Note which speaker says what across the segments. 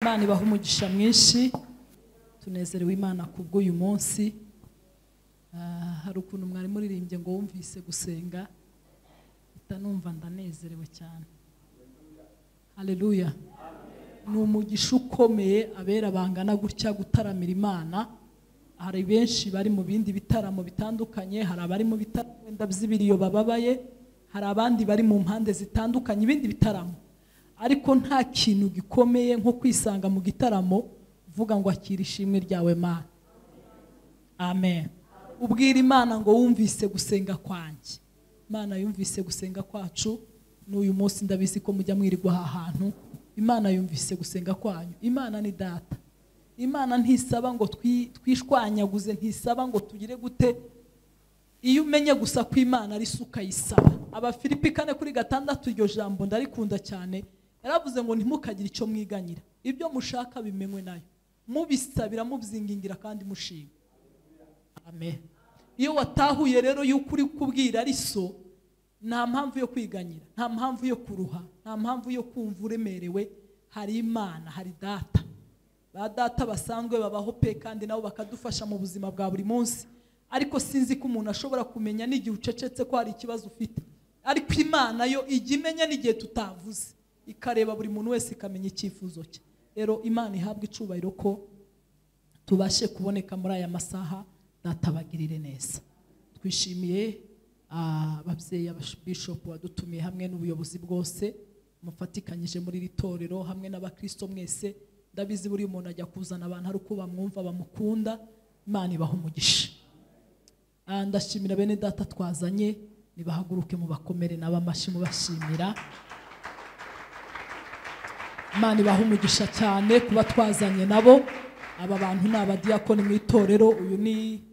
Speaker 1: Imana ibaha umugisha mwinshi, tunezerewe Imana kubw'uyu munsi. Hari ukuntu mwari muririmbye ngo wumvise gusenga, itanumva ndanezerewe cyane. Haleluya. Ni umugisha ukomeye abera bangana gutya gutaramira Imana. Hari benshi bari mu bindi bitaramo bitandukanye, hari abari mu bitaramo wenda by'ibiriyo bababaye, hari abandi bari mu mpande zitandukanye ibindi bitaramo. Ariko nta kintu gikomeye nko kwisanga mu gitaramo uvuga ngo akira ishimwe ryawe Mana. Amen. Ubwira Imana ngo wumvise gusenga kwanjye. Imana yumvise gusenga kwacu n'uyu munsi ndabizi ko mujya mwirirwa aha hantu. Imana yumvise gusenga kwanyu. Imana ni data. Imana ntisaba ngo twishwanyaguze, ntisaba ngo tugire gute. Iyo umenye gusa ko Imana ari suka yisaba. Abafilipi 4:6 iryo jambo ndarikunda cyane. Yaravuze ngo ntimukagire icyo mwiganyira, ibyo mushaka bimenywe nayo, mubisabira mubyingingira kandi mushima. Amen. Iyo watahuye rero yuko uri kubwira ari so, nta mpamvu yo kwiganyira, nta mpamvu yo kuruha, nta mpamvu yo kumva uremerewe. Hari Imana, hari data. Ba data basanzwe babaho pe, kandi nabo bakadufasha mu buzima bwa buri munsi. Ariko sinzi ko umuntu ashobora kumenya n'igihe ucecetse ko hari ikibazo ufite. Ariko Imana yo ijya imenya n'igihe tutavuze, ikareba buri muntu wese ikamenya icyifuzo cye. Rero Imana ihabwa icubahiro ko tubashe kuboneka muri aya masaha. Data bagirire neza. Twishimiye ababyeyi, ababishop wadutumiye hamwe n'ubuyobozi bwose mufatikanyije muri iri torero hamwe n'abakristo mwese. Ndabizi buri umuntu ajya kuzana abantu ari uko bamwumva bamukunda. Imana ibaha umugisha. Ndashimira bene data twazanye, nibahaguruke mu bakomere n'abamashi mubashimira. Imana ibaha umugisha cyane kuba twazanye nabo. Aba bantu ni abadiyakoni mu itorero. Uyu ni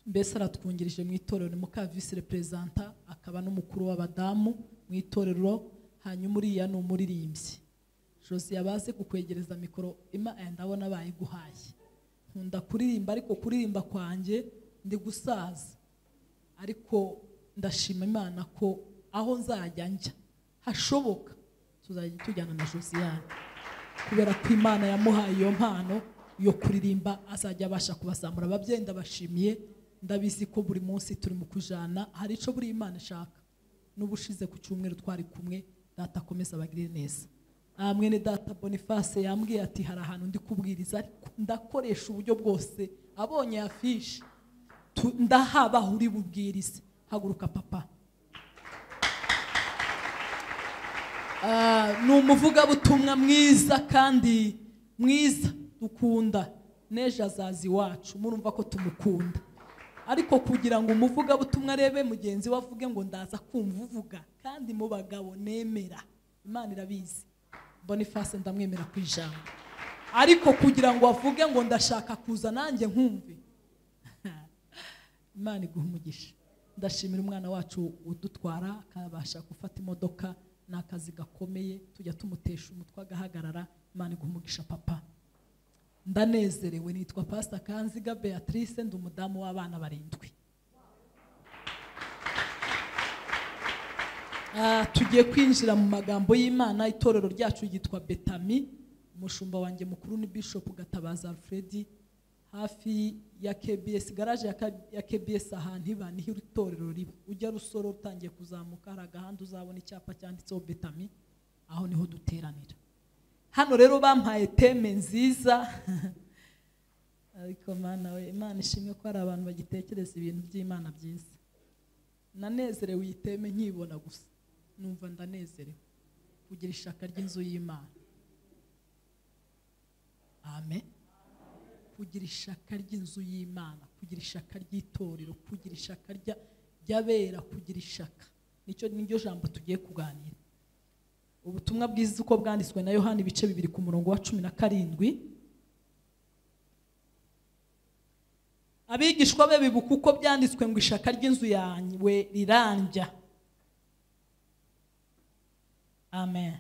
Speaker 1: mbese aratwungirije mu itorero, ni muka vice representant, akaba n'umukuru w'abadamu mu itorero. Hanyuma uriya ni umuririmbyi Josie, yabaze kukwegereza mikoro. Ndabona bayiguhaye. Nkunda kuririmba, ariko kuririmba kwanjye ndi gusaza. Ariko ndashima Imana ko aho nzajya njya hashoboka tuzajya tujyana na Josiane, kubera ko Imana yamuhaye iyo mpano yo kuririmba, azajya abasha kubazamura. Ababyeyi ndabashimiye, ndabizi ko buri munsi turi mu kujana, hari ico buri Imana ishaka. N'ubushize ku cyumweru twari kumwe, data akomeza abagirire neza. Mwene data Boniface yambwiye ati hari ahantu ndi kubwiriza, ariko ndakoresha uburyo bwose. Abonye afishe ndahaba uri bubwirize. Haguruka papa. Ni umuvugabutumwa mwiza kandi mwiza dukunda. Nejo azazi wacu, murumva ko tumukunda. Ariko kugira ngo umuvugabutumwa arebe mugenzi we avuge ngo ndaza kumva uvuga, kandi mu bagabo nemera, Imana irabizi. Boniface ndamwemera ku ijambo. Ariko kugira ngo avuge ngo ndashaka kuza nanjye nkumve, Imana iguha umugisha. Ndashimira umwana wacu udutwara akabasha gufata imodoka, n'akazi gakomeye tujya tumutesha umutwe agahagarara. Imana iguha umugisha papa. Ndanezerewe. Nitwa Pastor Kanziga Beatrice, ndi umudamu w'abana 7. Tugiye kwinjira mu magambo y'Imana. Itorero ryacu ryitwa Betami. Umushumba wanjye mukuru ni Bishop Gatabaza Alfred, hafi ya KBS garage ya KBS, ahantu iba niho itorero riba. Ujya Rusoro utangiye kuzamuka hari agahanda uzabona icyapa cyanditseho Betami, aho niho duteranira. Hano rero bampaye teme nziza. Ariko Mana we, Imana ishimwe ko hari abantu bagitekereza ibintu by'Imana byiza. Nanezerewe iyi teme nkibona gusa, numva ndanezerewe kugira ishaka ry'inzu y'Imana. Amen. Kugira ishaka ry'inzu y'Imana, kugira ishaka ry'itorero, kugira ishaka ry'abera, kugira ishaka. Nicyo niryo jambo tugiye kuganira. Ubutumwa bwiza uko bwanditswe na Yohana ibice 2 ku murongo wa 17. Abigishwa be bibuka uko byanditswe ngo ishaka ry'inzu yawe rirandya. Amen.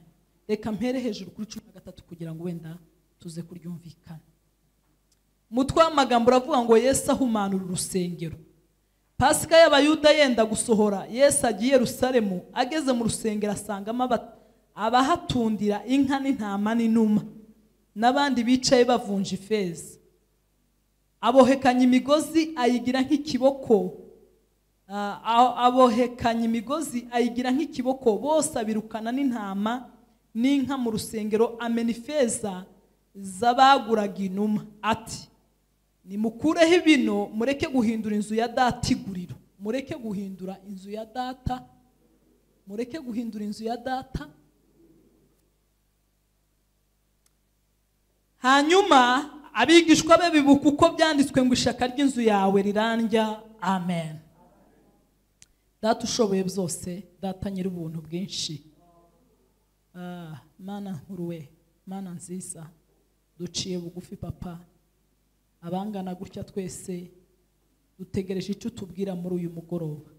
Speaker 1: Reka mpere hejuru kuri 13 kugira ngo wenda tuze kuryumvikana. Mutwe w'amagambo uravuga ngo Yesu ahumanura urusengero. Pasika y'Abayuda yenda gusohora, Yesu agiye Yerusalemu. Ageze mu rusengero asangamo abahatundira inka n'intama n'inuma. n'abandi bicaye bavunja ifeza. Abohekanya imigozi ayigira nk'ikiboko, abohekanya imigozi ayigira nk'ikiboko, bose abirukana n'intama n'inka mu rusengero, amena ifeza z'abaguraga inuma, ati nimukureho ibino, mureke guhindura inzu ya data iguriro. Mureke guhindura inzu ya data, mureke guhindura inzu ya data. Hanyuma abigishwa be bibuka uko byanditswe ngo ishaka ry'inzu yawe rirandya. Amen. Data ushoboye byose, Data nyir'ubuntu bwinshi, Mana nkuru we, Mana nziza, duciye bugufi papa, abangana gutya twese dutegereje icyo utubwira muri uyu mugoroba.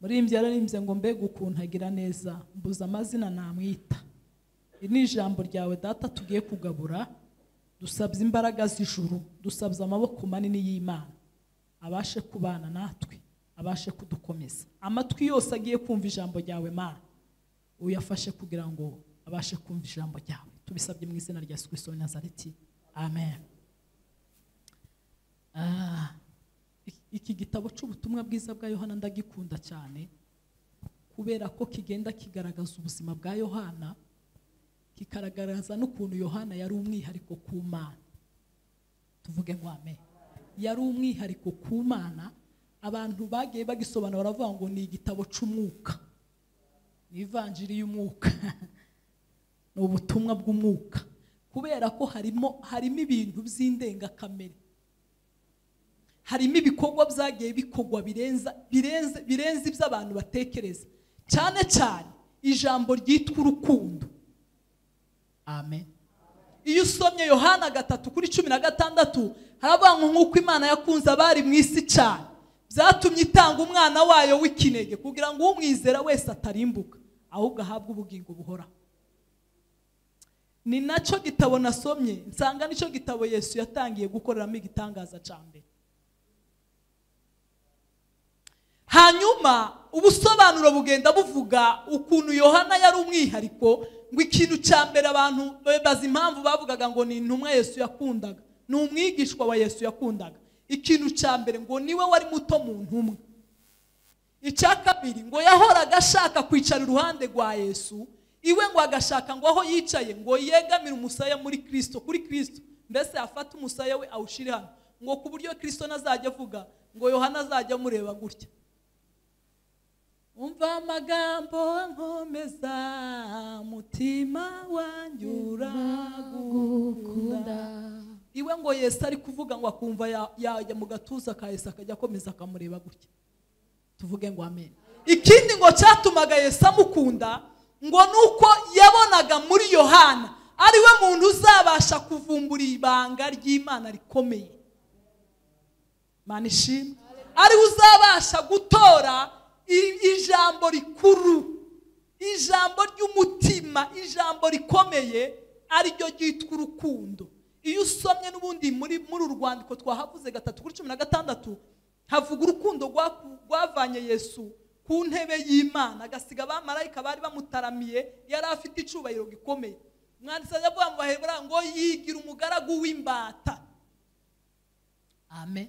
Speaker 1: Muririmbyi yararimbye ngo mbega ukuntu agira neza, mbuza amazina namwita. Iri ni ijambo ryawe Data tugiye kugabura, dusabye imbaraga z'ijuru, dusabye amaboko manini y'Imana abashe kubana natwe, abashe kudukomeza. Amatwi yose agiye kumva ijambo ryawe Mana, uyafashe kugira ngo abashe kumva ijambo ryawe. Tubisabye mu izina rya Yesu Kristo wa Nazareti, amen. Iki gitabo cy'ubutumwa bwiza bwa Yohana ndagikunda cyane, kubera ko kigenda kigaragaza ubuzima bwa Yohana, kikagaragaza n'ukuntu Yohana yari umwihariko ku Mana. Tuvuge ngo amen. Yari umwihariko ku Mana. Abantu bagiye bagisobanura baravuga ngo ni igitabo cy'umwuka, ni ivanjiri y'umwuka, ni ubutumwa bw'umwuka, kubera ko harimo ibintu by'indengakamere, harimo ibikorwa byagiye bikorwa birenze ibyo abantu batekereza, cyane cyane ijambo ryitwa urukundo. Amen. Iyo usomye Yohana 3:16 haravuga ngo nk'uko Imana yakunze abari mu isi cyane, byatumye itanga umwana wayo w'ikinege kugira ngo umwizera wese atarimbuka ahubwo ahabwe ubugingo buhoraho. Ni nacyo gitabo nasomye nsanga nicyo gitabo Yesu yatangiye gukoreramo igitangaza cya mbere. Hanyuma ubusobanuro bugenda buvuga ukuntu Yohana yari umwihariko, ngo ikintu cya mbere abantu bazi impamvu bavugaga ngo ni intumwa Yesu yakundaga, ni umwigishwa wa Yesu yakundaga. Ikintu cya mbere ngo niwe wari muto mu ntumwa. Icya kabiri ngo yahoraga ashaka kwicara iruhande rwa Yesu, iwe ngo agashaka ngo aho yicaye ngo yegamire umusaya muri Kristo, kuri Kristo, mbese afate umusaya we awushire hano, ngo ku buryo Kristo nazajya avuga ngo Yohana azajya amureba gutya. Umva amagambo nkomeza, mutima wanjye uragukunda. Iwe ngo Yesu ari kuvuga ngo akumva yajya mu gatuza ka Yesu akajya akomeza akamureba gutya. Tuvuge ngo amen. Ikindi ngo cyatumaga Yesu amukunda ngo nuko yabonaga muri Yohana ari we muntu uzabasha kuvumbura ibanga ry'Imana rikomeye. Mana ishimwe. Ari uzabasha gutora ijambo rikuru, ijambo ry'umutima, ijambo rikomeye ariryo ryitwa urukundo. Iyo usomye n'ubundi muri uru rwandiko twahavuze 3:16 havuga urukundo rwavanye Yesu ku ntebe y'Imana, agasiga abamarayika bari bamutaramiye, yari afite icubahiro gikomeye. Umwanditsi avuga mu Baheburayo ngo yigira umugaragu w'imbata. Amen.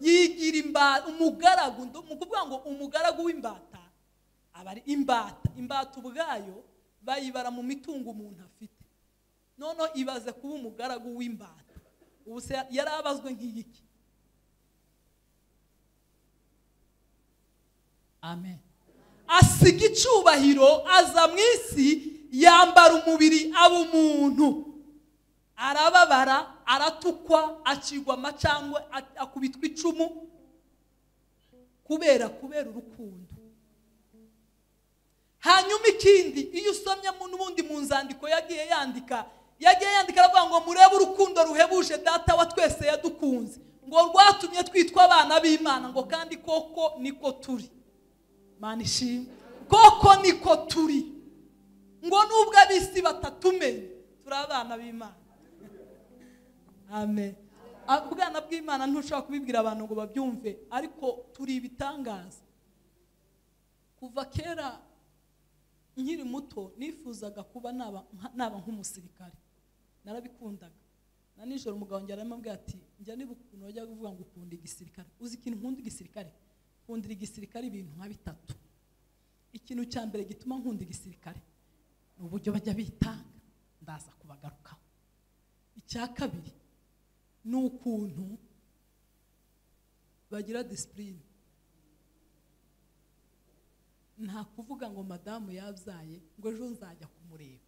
Speaker 1: Yigira umugaragu, mu kuvuga ngo umugaragu w'imbata aba ari imbata. Imbata ubwayo bayibara mu mitungo umuntu afite. Noneho ibaze kuba umugaragu w'imbata, ubu se yarabazwe nk'iki? Amen. Asiga icubahiro aza mu isi, yambara umubiri aba umuntu, arababara, aratukwa, acigwa amacangwe, akubitwa icumu kubera urukundo. Hanyuma ikindi, iyo usomye n'ubundi mu nzandiko yagiye yandika aravuga ngo murebe urukundo ruhebuje Data wa twese yadukunze, ngo rwatumye twitwa abana b'Imana, ngo kandi koko niko turi. Mana ishimwe. Koko niko turi, ngo nubwo ab'isi batatumenye turi abana b'Imana. Amen. Ubwana bw'Imana ntushobora kubibwira abantu ngo babyumve, ariko turi ibitangaza. Kuva kera nkiri muto nifuzaga kuba naba nk'umusirikare. Narabikundaga. Na nijoro umugabo wanjye aramubwira ati njya niba ukuntu wajya kuvuga ngo ukunda igisirikare. Uzi ikintu nkunda igisirikare? Nkundira igisirikare ibintu nka bitatu. Ikintu cya mbere gituma nkunda igisirikare ni uburyo bajya bitanga, ndaza kubagarukaho. Icya kabiri ni ukuntu bagira discipline. Nta kuvuga ngo madamu yabyaye ngo ejo nzajya kumureba.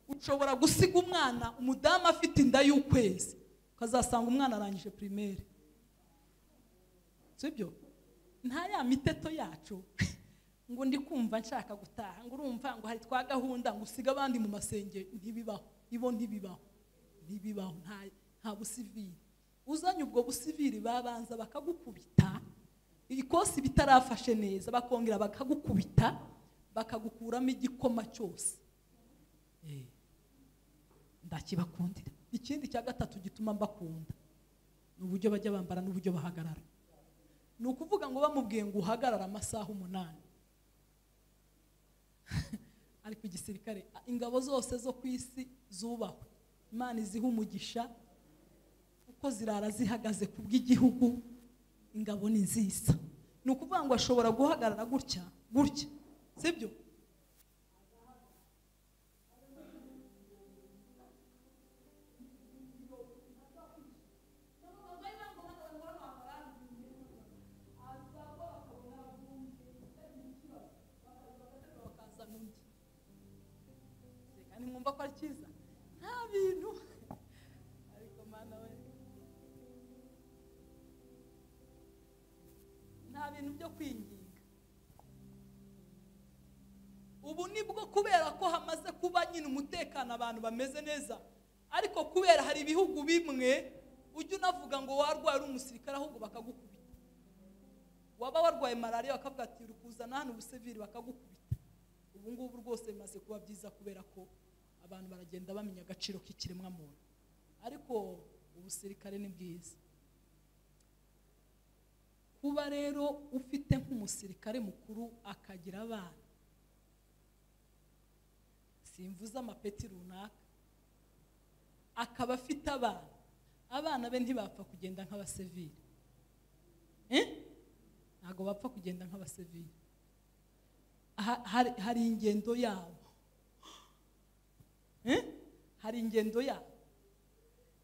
Speaker 1: Ushobora gusiga umwana umudamu afite inda y'ukwezi, ukazasanga umwana arangije primaire. Sibyo? Nta ya miteto yacu ngo ndi kumva nshaka gutaha, ngo urumva ngo hari twa gahunda ngo usiga abandi mu masenge, ntibibaho. Ibo ntibibaho. Ntibibaho, nta busivili. Uzanye ubwo busivili babanza bakagukubita, ikosi bitarafashe neza bakongera bakagukubita, bakagukuramo igikoma cyose. Ndakibakundira. Ikindi cya gatatu gituma mbakunda ni uburyo bajya bambara n'uburyo bahagarara. Ni ukuvuga ngo bamubwiye ngo uhagarara amasaha 8. Ariko igisirikare, ingabo zose zo ku isi zubahwe, Imana iziha umugisha kuko zirara zihagaze ku bw'igihugu. Ingabo ni nziza. Ni ukuvuga ngo ashobora guhagarara gutya gutya, sibyo? Mwumva ko ari cyiza, nta bintu. Ariko Mana we, nta bintu byo kwinginga. Ubu nibwo kubera ko hamaze kuba nyine umutekano, abantu bameze neza. Ariko kubera hari ibihugu bimwe ujya unavuga ngo warwaye uri umusirikare ahubwo bakagukubita. Waba warwaye malaria bakavuga ati uri kuzana hano ubusivili, bakagukubita. Ubu ngubu rwose bimaze kuba byiza kubera ko abantu baragenda bamenya agaciro k'ikiremwa muntu. Ariko ubusirikare ni bwiza. Kuba rero ufite nk'umusirikare mukuru akagira abana, simvuze amapeti runaka, akaba afite abana, abana be ntibapfa kugenda nk'abasivili. Ntabwo bapfa kugenda nk'abasivili. Hari ingendo yabo. Hari ingendo yabo.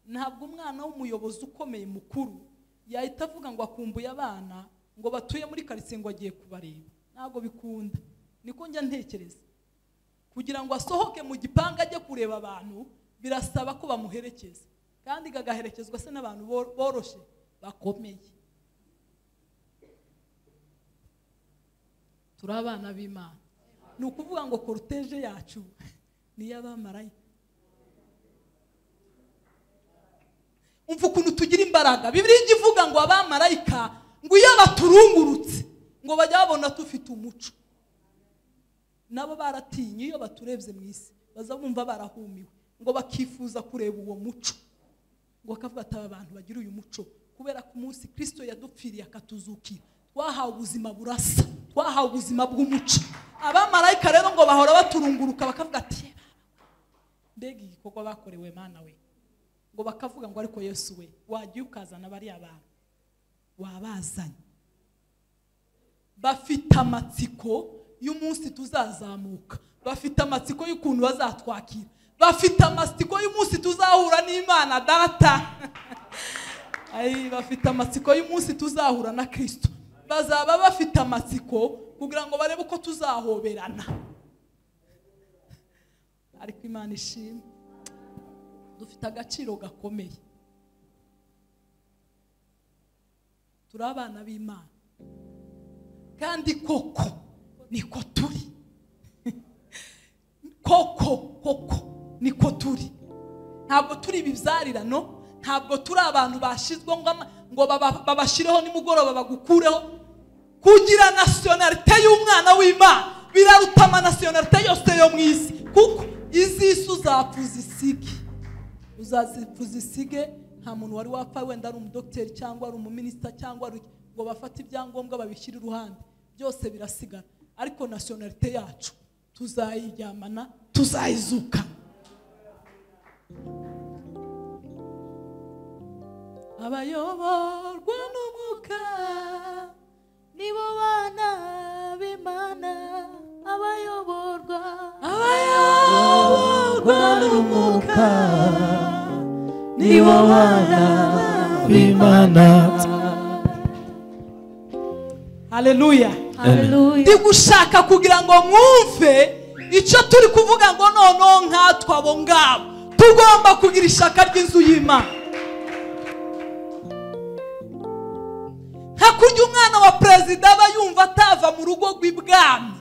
Speaker 1: Ntabwo umwana w'umuyobozi ukomeye mukuru yahita avuga ngo akumbuye abana ngo batuye muri karitsiye ngo agiye kubareba. Ntabwo bikunda. Niko njya ntekereza. Kugira ngo asohoke mu gipanga ajye kureba abantu birasaba ko bamuherekeza, kandi gagaherekezwa se n'abantu boroshe bakomeye. Turi abana b'Imana. Ni ukuvuga ngo cortege yacu ni y'abamarayika. Umva ukuntu tugira imbaraga. Bibiliya ijya ivuga ngo abamarayika ngo iyo baturungurutse ngo bajya babona tufite umuco. Nabo baratinye iyo baturebye mu isi, baza bumva barahumiwe, ngo bakifuza kureba uwo muco. Ngo bakavuga ati aba bantu bagira uyu muco kubera ko umunsi Kristo yadupfiriye akatuzukira, twahawe ubuzima burasa, twahawe ubuzima bw'umuco. Abamarayika rero ngo bahora baturunguruka bakavuga ati mbega igikorwa bakorewe Mana we. Ngo bakavuga ngo ariko Yesu we wagiye ukazana bariya bantu wabazanye. Bafite amatsiko y'umunsi tuzazamuka, bafite amatsiko y'ukuntu bazatwakira, bafite amatsiko y'umunsi tuzahura n'Imana Data. Ai, bafite amatsiko y'umunsi tuzahura na Kristo. Bazaba bafite amatsiko kugira ngo barebe uko tuzahoberana. Ariko Imana ishimwe, dufite agaciro gakomeye. Turi abana b'Imana kandi koko niko turi. Koko koko niko turi. Ntabwo turi ibibyarirano, ntabwo turi abantu bashizwe ngo babashireho nimugoroba bagukureho. Kugira nationalité y'umwana w'Imana biraruta ama nationalité yose yo mu isi, kuko izisi uzapfuza isige, uzazipfuza isige. Nta muntu wari wapfa wenda ari umudokiteri cyangwa ari umuminisita cyangwa ari ngo bafate ibyangombwa babishyire iruhande, byose birasigara. Ariko nationalité yacu Tuzayiryamana, tuzayizuka. Abayoborwa n'umwuka
Speaker 2: nibo bana b'Imana. Abayoborwa
Speaker 1: n'umwuka
Speaker 2: nibo bana
Speaker 3: b'Imana.
Speaker 1: Haleluya.
Speaker 2: Haleluya.
Speaker 1: Ndi gushaka kugira ngo mwumve icyo turi kuvuga ngo noneho nkatwe abo ngabo tugomba kugira ishaka ry'inzu y'Imana. Nka kurya umwana wa perezida aba yumva atava mu rugo rw'ibwami,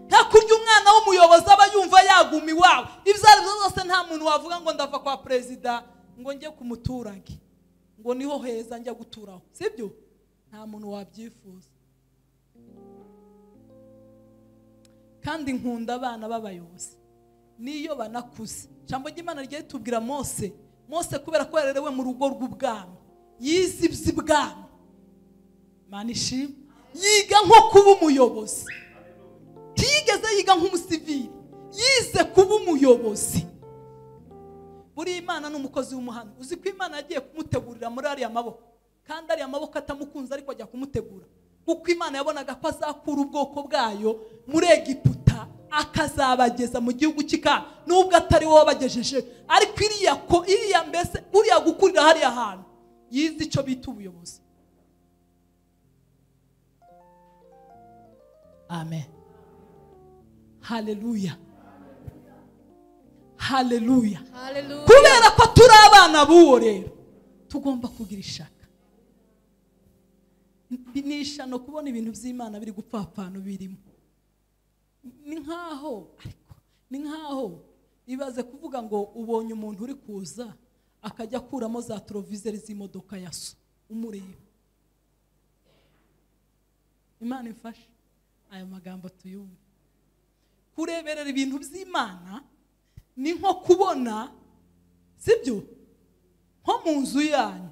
Speaker 1: nka kurya umwana w'umuyobozi aba yumva yaguma iwawe. Ibyo ari byo byose nta muntu wavuga ngo ndava kwa perezida ngo njye ku muturage ngo niho heza njya guturaho, sibyo? Nta muntu wabyifuza. Kandi nkunda abana b'abayobozi niyo banakuze. Ijambo ry'Imana rigiye tubwira Mose, Mose kubera ko yarerewe mu rugo rw'ubwami, yize iby'ibwami, Imana ishimwe, yiga nko kuba umuyobozi. Ntiyigeze yiga nk'umusivili, yize kuba umuyobozi. Buri Imana ni umukozi w'umuhanga. Uzi ko Imana yagiye kumutegurira muri ariya maboko, kandi ariya maboko atamukunze ariko ajya kumutegura, kuko Imana yabonaga ko azakura ubwoko bwayo muri Egiputa akazabageza mu gihugu cy'Ikana, nubwo atari wowe wabagejeje, ariko iriya ko iriya mbese uriya gukurira hariya hantu yize icyo bita ubuyobozi. Amen. Haleluya. Haleluya. Kubera ko turi abana b'uwo rero tugomba kugira ishaka. Ni ishano kubona ibintu by'Imana biri gupfapfana birimo. Ni nkaho, ariko ni nkaho ibaze kuvuga ngo ubonye umuntu uri kuza akajya akuramo za trovizeri z'imodoka ya so umureba. Imana imfashe aya magambo tuyumve. Kureberera ibintu by'Imana ni nko kubona, sibyo? Nko mu nzu yanyu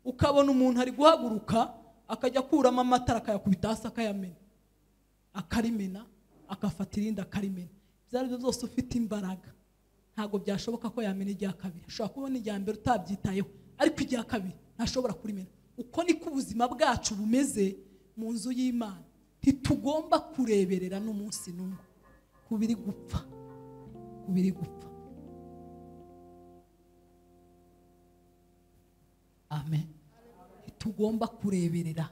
Speaker 1: ukabona umuntu ari guhaguruka akajya akuramo amatara akayakubita hasi akayamena, akarimena, akafata irindi akarimena. Ibyo ari byo byose ufite imbaraga ntabwo byashoboka ko yamena irya kabiri. Ushobora kubona irya mbere utabyitayeho, ariko irya kabiri ntashobora kurimena. Uko niko ubuzima bwacu bumeze mu nzu y'Imana. Ntitugomba kureberera n'umunsi n'umwe kubiri gupfa, kubiri gupfa. Amen. Ntitugomba kureberera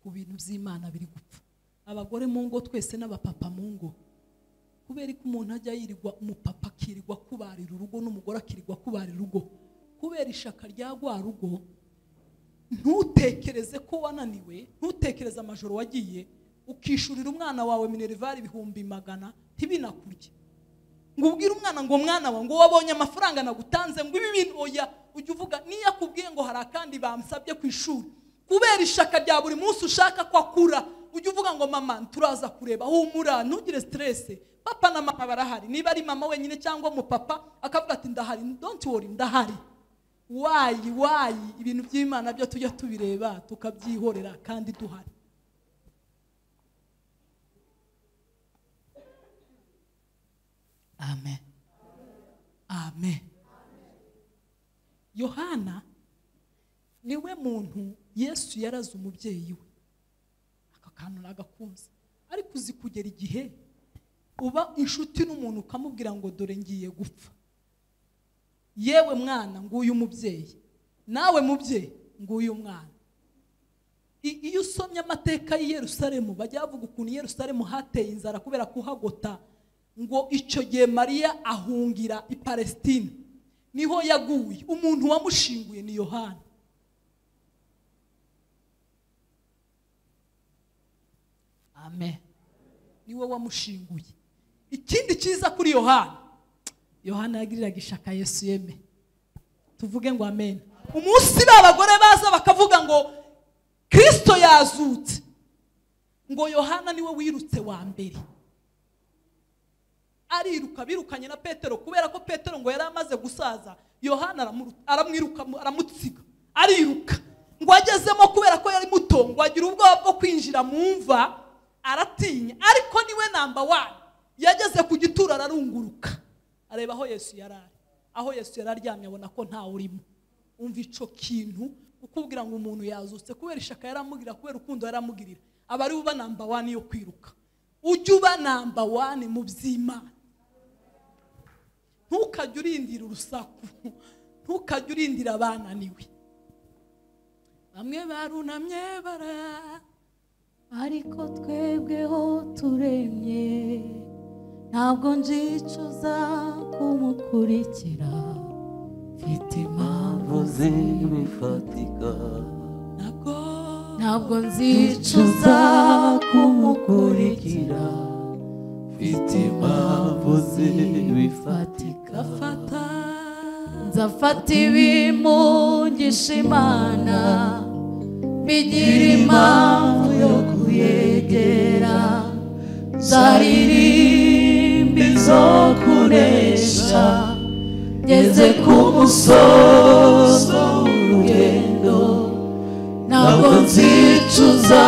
Speaker 1: ku bintu by'Imana biri gupfa. Abagore mu ngo twese n'abapapa mu ngo, kubera ko umuntu ajya yirirwa, umupapa akirirwa kubarira urugo n'umugore akirirwa kubarira urugo kubera ishaka rya rwa rugo, ntutekereze ko wananiwe, ntutekereze amajoro wagiye ukishurira umwana wawe minerval 100,000 ntibinakurye, ngo ubwire umwana ngo mwana wa ngo wabonye amafaranga nagutanze ngo ibi bintu oya. Ujya uvuga niyo akubwiye ngo hari akandi bamusabye ku ishuri, kubera ishaka rya buri munsi ushaka ko akura, ujya uvuga ngo mama turaza kureba, humura ntugire stress, papa na mama barahari. Niba ari mama wenyine cyangwa umupapa akavuga ati ndahari, don't worry ndahari. Wayi wayi, ibintu by'Imana byo tujya tubireba tukabyihorera kandi duhari. Amen. Amen. Yohana niwe muntu Yesu yaraze umubyeyi we. Aka kantu nagakunze. Ariko uzi kugera igihe uba inshuti n'umuntu ukamubwira ngo dore ngiye gupfa. Yewe mwana nguyu umubyeyi, nawe mubyeyi nguyu mwana. Iyo usomye amateka y'i Yerusalemu bajya bavuga ukuntu Yerusalemu hateye inzara kubera kuhagota, ngo icyo gihe Mariya ahungira i Palestine, niho yaguye. Umuntu wamushinguye ni Yohana. Amen. Niwe wamushinguye. Ikindi cyiza kuri Yohana, Yohana yagiriraga ishaka Yesu yeme. Tuvuge ngo amen. Umunsi b'abagore baza bakavuga ngo Kristo yazutse, ngo Yohana niwe wirutse wa mbere. Ariruka, birukanye na Petero kubera ko Petero ngo yari amaze gusaza. Yohana aramwiruka, aramutsiga, ariruka. Ngo agezemo kubera ko yari muto, ngo agira ubwoba bwo kwinjira mu mva, aratinya. Ariko niwe number 1 Yageze ku gituro ararunguruka, areba aho Yesu yarari, aho Yesu yararyamye abona ko nta urimo. Umva ico kintu ukubwira ngo umuntu yazutse kubera ishaka yaramugira, kubera urukundo yaramugirira, aba ari uba number 1 yo kwiruka. Ujye uba number 1 mu by'Imana. Ntukajye urindira urusaku, ntukajye urindira abananiwe. Bamwe barunamye bara,
Speaker 2: ariko twebweho turemye, ntabwo nzicuza kumukurikira, mfite impamvu
Speaker 3: zibifatika.
Speaker 2: Ntabwo nzicuza kumukurikira,
Speaker 3: mfite impamvu zibifatika.
Speaker 2: Nzafata ibimungisha Imana, bigira impamvu yo kuyegera, nzaririmba izo kunesha, ngeze ku musozo w'urugendo, ntabwo nzicuza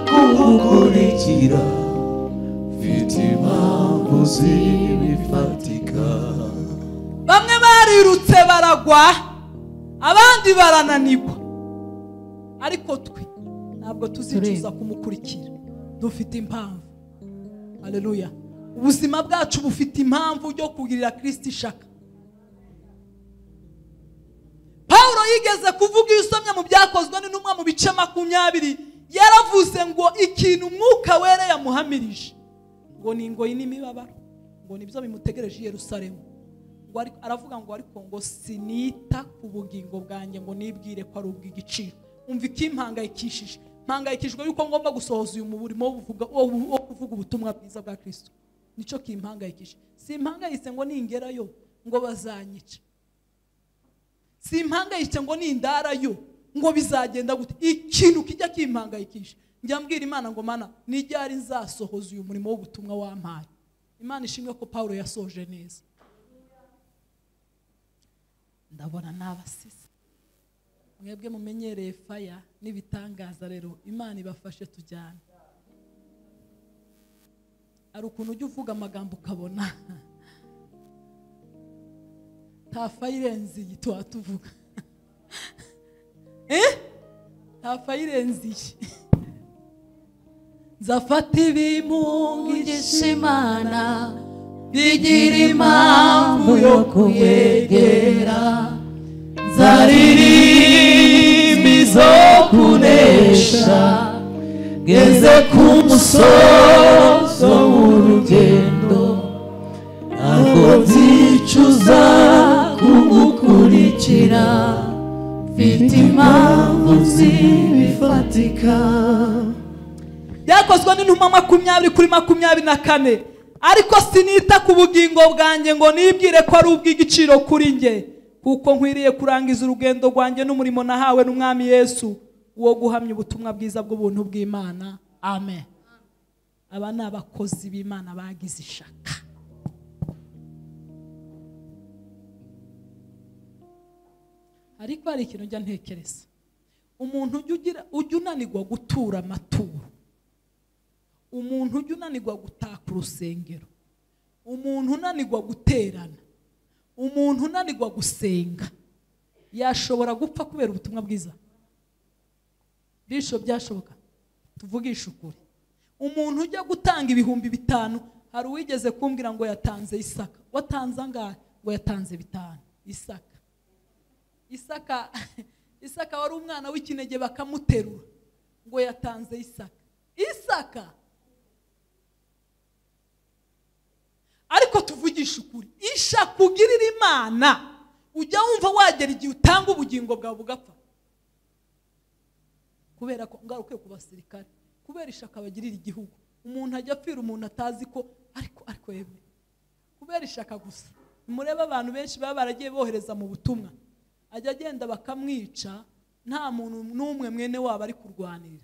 Speaker 3: kumukurikira, mfite impamvu zibifatika.
Speaker 1: Bamwe barirutse baragwa, abandi barananirwa, ariko twe ntabwo tuzicuza kumukurikira. Dufite impamvu. Haleluya. Ubuzima bwacu bufite impamvu yo kugirira Kristo ishaka. Paulo yigeze kuvuga, iyo usomye mu Byakozwe n'Intumwa mu bice 20, yaravuze ngo ikintu Umwuka Wera yamuhamirije ngo ni ingoyi n'imibabaro, ngo nibyo bimutegereje i Yerusalemu. Ngo aravuga ngo ariko ngo sinita ku bugingo bwanjye ngo nibwire ko ari ubw'igiciro. Umva ikimpangayikishije, mpangayikishijwe yuko ngomba gusohoza uyu murimo wo kuvuga ubutumwa bwiza bwa Kristo. Nico kimpangayikishije. Simpangayitse ngo ningerayo ngo bazanyica, simpangayitse ngo nindarayo ngo bizagenda gute. Ikintu kijya kimpangayikisha, njya mbwira Imana ngo Mana, nijyari nzasohoza uyu murimo w'ubutumwa wampaye. Imana ishimwe ko Paulo yasoje neza. Ndabona nabasize mwebwe mumenyereye faya n'ibitangaza, rero Imana ibafashe tujyane. Ari ukuntu ujya uvuga amagambo ukabona nta faya irenze iyi tuba tuvuga. Nta faya irenze iyi. Nzafata ibimungisha
Speaker 2: Imana, bigira impamvu yo kuyegera,
Speaker 3: nzaririmba izo kunesha, ngeze ku musozo w'urugendo, ntabwo nzicuza kumukurikira,
Speaker 2: mfite impamvu zibifatika.
Speaker 1: Byakozwe n'Intumwa 20:24. Ariko sinita ku bugingo bwanjye ngo nibwire ko ari ubw'igiciro kuri njye, kuko nkwiriye kurangiza urugendo rwanjye n'umurimo nahawe n'Umwami Yesu wo guhamya ubutumwa bwiza bw'ubuntu bw'Imana. Amen. Aba ni abakozi b'Imana bagize ishaka. Ariko hari ikintu njya ntekereza, umuntu ujya unanirwa gutura amaturo, umuntu ujya unanirwa gutaka urusengero, umuntu unanirwa guterana, umuntu unanirwa gusenga, yashobora gupfa kubera ubutumwa bwiza? Bisho byashoboka? Tuvugishe ukuri. Umuntu ujya gutanga 5000, hari uwigeze kumbwira ngo yatanze Isaka. Watanze angahe? Ngo yatanze 5. Isaka. Isaka wari umwana w'ikinege bakamuterura, ngo yatanze Isaka. Isaka. Ariko tuvugishe ukuri, ishakugirira Imana, ujya wumva wagera igihe utanga ubugingo bwawe bugapfa. Kubera ko ngaruke ku basirikare, kubera ishaka bagirira igihugu, umuntu ajya apfira umuntu atazi ko ariko yemwe, kubera ishaka gusa. Murebe abantu benshi baba baragiye bohereza mu butumwa, ajya agenda bakamwica, nta muntu n'umwe mwene wabo ari kurwanira,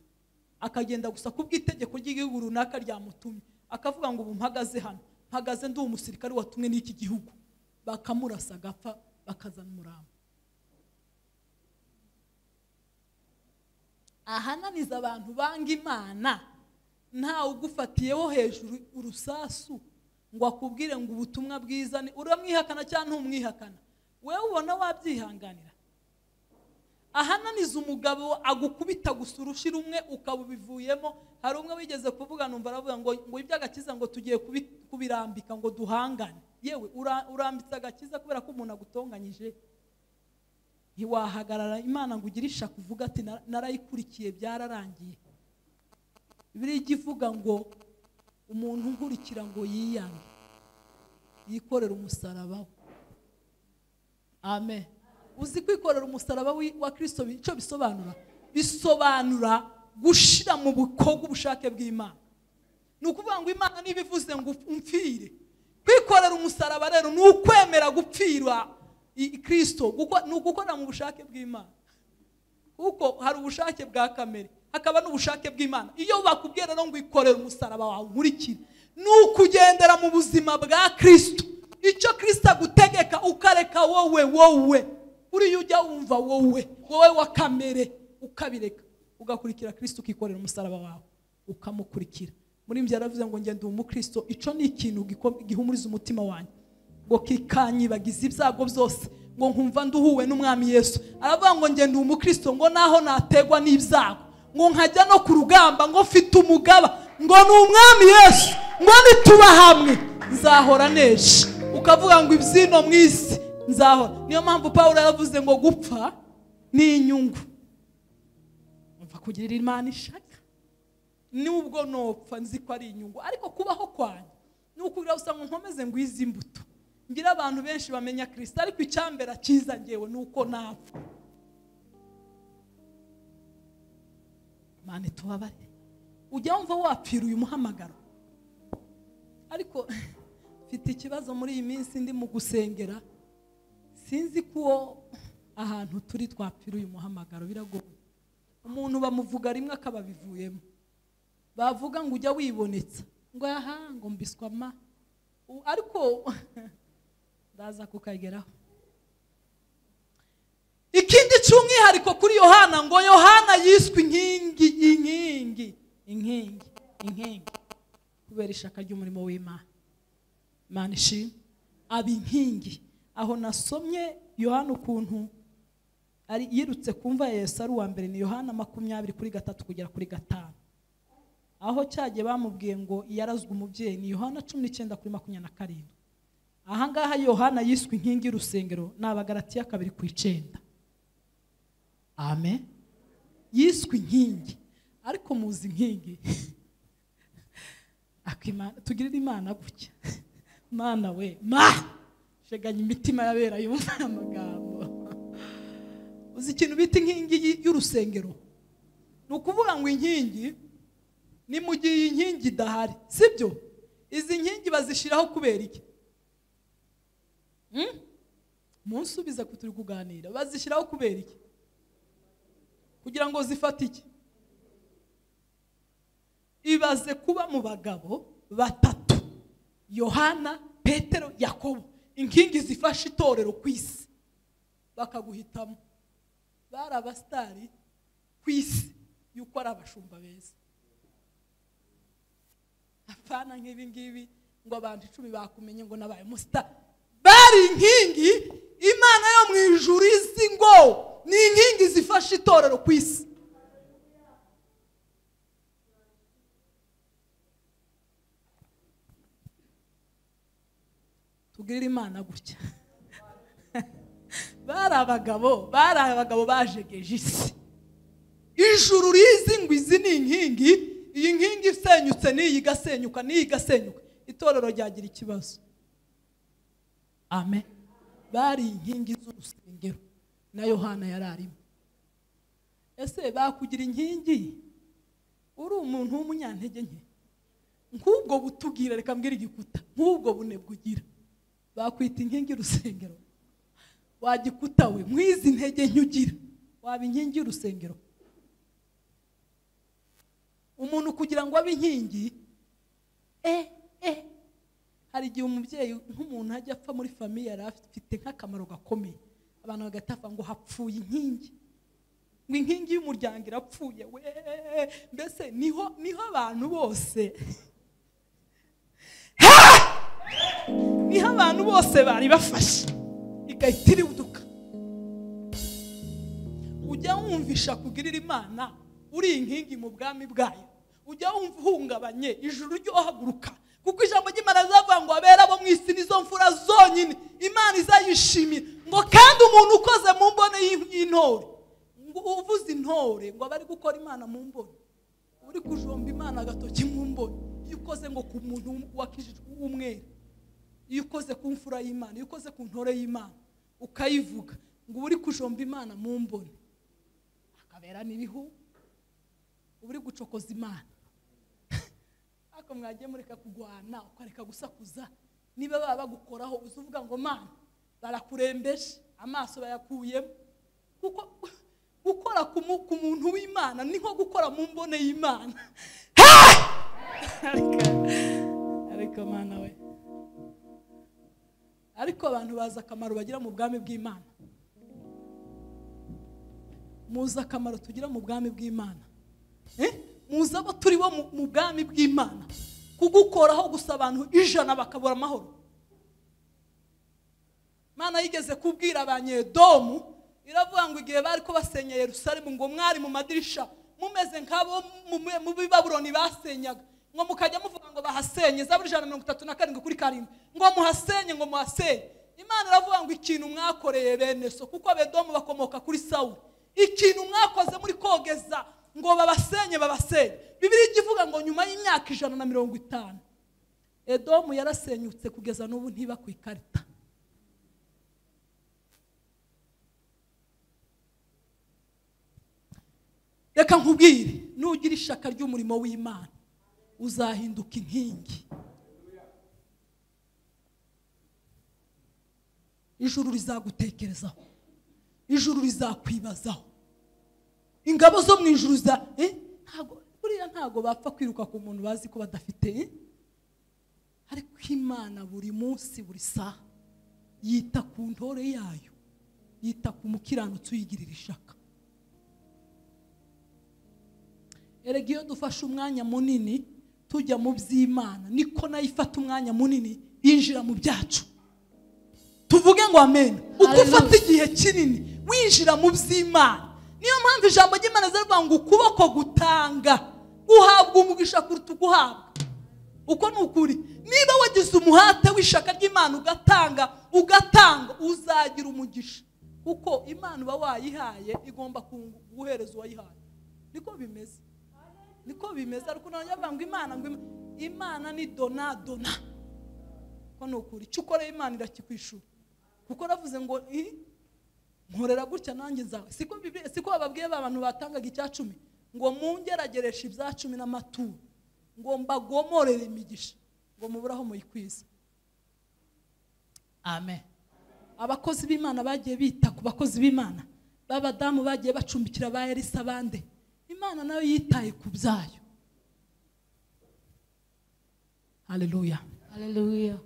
Speaker 1: akagenda gusa kubw'itegeko ry'igihugu runaka ryamutumye, akavuga ngo ubu mpagaze hano, mpagaze ndi umusirikare watumwe n'iki gihugu, bakamurasa agapfa, bakazana umurambo. Ahananiza abantu banga Imana, ntawe ugufatiyeho hejuru urusasu ngo akubwire ngo ubutumwa bwiza ni uramwihakana cyangwa ntumwihakana, wewe ubona wabyihanganira? Ahananiza umugabo agukubita gusa urushi rumwe ukabubivuyemo. Hari umwe wigeze kuvuga numva aravuga ngo iby'agakiza ngo tugiye kubirambika ngo duhangane. Yewe urambitse agakiza kubera ko umuntu agutonganyije, ntiwahagarara Imana ngo ugire ishaka uvuga ati narayikurikiye byararangiye. Bibiliya ivuga ngo umuntu nkurikira ngo yiyange yikorera umusaraba we. Amen. Uzi kwikorera umusaraba wa Kristo icyo bisobanura? Bisobanura gushira mu bukogo ubushake bw'Imana. Ni ukuvuga ngo Imana niba ivuze ngo umfire, kwikorera umusaraba rero ni ukwemera gupfira Kristo, ni ugukora mu bushake bw'Imana. Kuko hari ubushake bwa kamere hakaba n'ubushake bw'Imana. Iyo bakubwira rero ngo ikorere umusaraba wawe nkurikire, ni ukugendera mu buzima bwa Kristo. Icyo Kristo agutegeka ukareka wowe uriya ujya wumva wowe wa kamere ukabireka ugakurikira Kristo, ukikorera umusaraba wawe ukamukurikira. Muri ibyo yaravuze ngo ngende umukristo, ico ni ikintu gihumuriza umutima wanjye, ngo kikanyibagiza ibyago byose, ngo nkumva nduhuwe n'Umwami Yesu. Aravuga ngo ngende umukristo ngo naho nategwa n'ibyago, ngo nkajya no ku rugamba, ngo mfite umugaba, ngo ni Umwami Yesu, ngo nituba hamwe nzahora nesha. Ukavuga ngo ibyino mu isi nzahora. Niyo mpamvu Pawulo yaravuze ngo gupfa ni inyungu. Umva kugirira Imana ishaka, nubwo nopfa nzi ko ari inyungu, ariko kubaho kwanjye ni ukugira usanga nkomeze ngo izi mbuto ngira abantu benshi bamenya Kristo, ariko icyambera cyiza ngewe nuko napfa. Imana itubabare. Ujya wumva wapfira uyu muhamagaro? Ariko mfite ikibazo muri iyi minsi ndi mu gusengera, sinzi ko ahantu turi twapfira uyu muhamagaro, biragoye. Umuntu bamuvuga rimwe akababivuyemo, bavuga ngo ujya wibonetsa ngo aha ngo mbiswa ma, ariko ndaza kukageraho. Ikindi cy'umwihariko kuri Yohana, ngo Yohana yiswe inkingi inkingi inkingi inkingi kubera ishaka ry'umurimo w'Imana. Imana ishimwe, aba inkingi. Aho nasomye Yohana ukuntu ari yirutse kumva Yesu ari uwa mbere, ni Yohana 23 kugera kuri 5. Aho cyagiye bamubwiye ngo yarazwe umubyeyi ni Yohana 19 kuri 27. Aha ngaha Yohana yiswe inkingi y'urusengero ni Abagalatiya 2:9. Amen. Yiswe inkingi, ariko muzi inkingi akimana tugirira Imana gutya. Mana we ma sheganya imitima yabera yumva amagambo. Uzi ikintu bita inkingi y'urusengero? Ni ukuvuga ngo inkingi ni mu gihe inkingi idahari, sibyo? Izi nkingi bazishiraho kubera iki? Munsubiza ko turi kuganira. Bazishiraho kubera iki? Kugira ngo zifate iki? Ibaze kuba mu bagabo batatu, Yohana, Petero, Yakobo, inkingi zifashe itorero ku isi, bakaguhitamo. Bari abasitari ku isi yuko ari abashumba beza. Apana nk'ibi ngibi ngo abantu 10 bakumenye ngo nabaye umusitari. Bari inkingi Imana yo mu ijuru izi ngo ni inkingi zifashe itorero ku isi. Tugirira Imana gutya. Bari abagabo bajegeje isi. Ijuru rizi ngo izi ni inkingi, iyi nkingi isenyutse n'iyi igasenyuka n'iyi igasenyuka, itorero ryagira ikibazo. Amen. Bari inkingi z'urusengero na Yohana yararimo. Ese bakugira inkingi uri umuntu w'umunyantege nke? Nk'ubwo butugira, reka mbwira igikuta, nk'ubwo bunebwe ugira, bakwita inkingi y'urusengero? Wagikuta we mwizi ntege nke ugira, waba inkingi y'urusengero? Umuntu kugira ngo abe inkingi, hari igihe umubyeyi nk'umuntu ajya apfa muri famiye yari afite nk'akamaro gakomeye, abantu bagatafa ngo hapfuye inkingi, ngo inkingi y'umuryango irapfuye we. Mbese niho abantu bose Niho abantu bose bari bafashe igahita iriduka. Ujya wumvisha kugirira Imana uri inkingi mu bwami bwayo, ujya wumva uhungabanye ijuru ryo haguruka, kuko ijambo ry'Imana rizavuga ngo abera bo mu isi nizo mfura zonyine Imana izayishimira. Ngo kandi umuntu ukoze mu mbone y'intore, ngo uvuze intore ngo abari gukora Imana mu mbone, uri kujomba Imana agatoki mu mbone. Iyo ukoze ngo ku muntu wakijijwe w'umwere, iyo ukoze ku mfura y'Imana, iyo ukoze ku ntore y'Imana ukayivuga ngo uri kujomba Imana mu mbone, akabera n'ibihu uri gucokoza Imana. Ako mwagiye mureka kugwana ukareka gusakuza, niba baba bagukoraho uzuvuga ngo Mana barakurembeje amaso bayakuyemo. Kuko gukora ku muntu w'Imana ni nko gukora mu mbone y'Imana. Ariko Mana we, ariko abantu bazi akamaro bagira mu bwami bw'Imana. Muzi akamaro tugira mu bwami bw'Imana. Muzi abo turi bo mu bwami bw'Imana. Kugukoraho gusa abantu 100 bakabura amahoro. Mana yigeze kubwira abanyedomu, iravuga ngo igihe bari ko basenya Yerusalemu ngo mwari mu madirisha mumeze nk'abo mu Babuloni basenyaga, ngo mukajya muvuga ngo bahasenye. Zaburi 137 kuri 7 ngo muhasenye, ngo muhasenye. Imana iravuga ngo ikintu mwakoreye bene so, kuko abedomu bakomoka kuri Sawuli, ikintu mwakoze muri kogeza ngo babasenye babasenye. Bibiliya ivuga ngo nyuma y'imyaka 150 Edomu yarasenyutse kugeza n'ubu ntiba ku ikarita. Reka nkubwire, nugira ishaka ry'umurimo w'Imana uzahinduka inkingi. Ijuru rizagutekerezaho, ijuru rizakwibazaho, ingabo zo mu ijuru za ntago buriya ntago bapfa kwiruka ku muntu bazi ko badafite. Ariko Imana buri munsi buri saha yita ku ntore yayo, yita ku mukiranutsi uyigirira ishaka. Erega iyo dufashe umwanya munini tujya mu by'Imana, niko nayo ifata umwanya munini yinjira mu byacu. Tuvuge ngo amen. Uko ufata igihe kinini winjira mu by'Imana, niyo mpamvu ijambo ry'Imana rivuga ngo ukuboko gutanga guhabwa umugisha kuruta guhabwa. Uko ni ukuri. Niba wagize umuhate w'ishaka ry'Imana ugatanga ugatanga, uzagira umugisha, kuko Imana uba wayihaye igomba kuguhereza uwayihaye. Niko bimeze, niko bimeze. Ariko nawe ngo Imana, ngo Imana ni dona dona. Ko ni ukuri, icyo ukoreye Imana irakikwishura. Kuko ravuze ngo nkorera gutya nanjye nzawe. Siko Bibiliya, siko bababwiye abantu batangaga icya 10 ngo mungerageresha ibya 10 n'amaturo, ngo mbagomorere imigisha, ngo muburaho muyikwiza. Amen. Abakozi b'Imana bagiye bita ku bakozi b'Imana, babadamu bagiye bacumbikira ba Elisa bande. Imana nayo yitaye ku byayo. Haleluya,
Speaker 2: haleluya.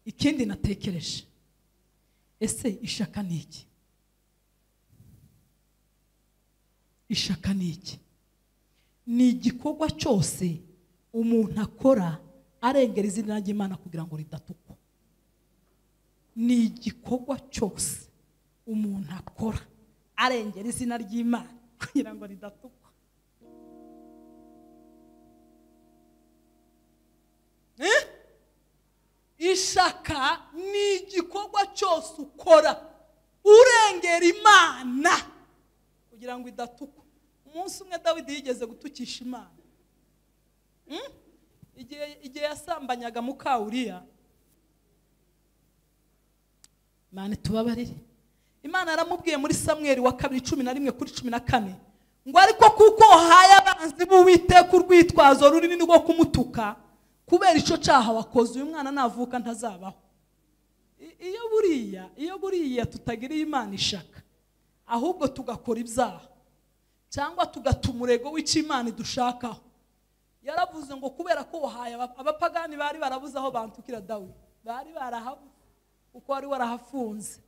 Speaker 1: Ikindi natekereje, ese ishaka ni iki? Ishaka ni iki? Ni igikorwa cyose umuntu akora arengera izina ry'Imana kugira ngo ridatukwa. Ni igikorwa cyose umuntu akora arengera izina ry'Imana kugira ngo ridatukwa. Ishaka ni igikorwa cyose ukora urengera Imana kugira ngo idatukwa. Umunsi umwe Dawidi yigeze gutukisha Imana. Igihe yasambanyaga muka Uriya, Imana tubabarire. Imana yaramubwiye muri Samweli wa 2 11 kuri 14 ngo ariko kuko wahaye abanzi b'Uwiteka urwitwazo runini rwo kumutuka kubera ico caha wakoze, uyu mwana navuka ntazabaho. Iyo buriya tutagiriye Imana ishaka, ahubwo tugakora ibyaha cyangwa tugatuma umurego w'Imana dushakaho. Yaravuze ngo kubera ko wahaye abapagani bari barabuze aho bantukira Dawidi, bari barahabuze kuko wari warahafunze.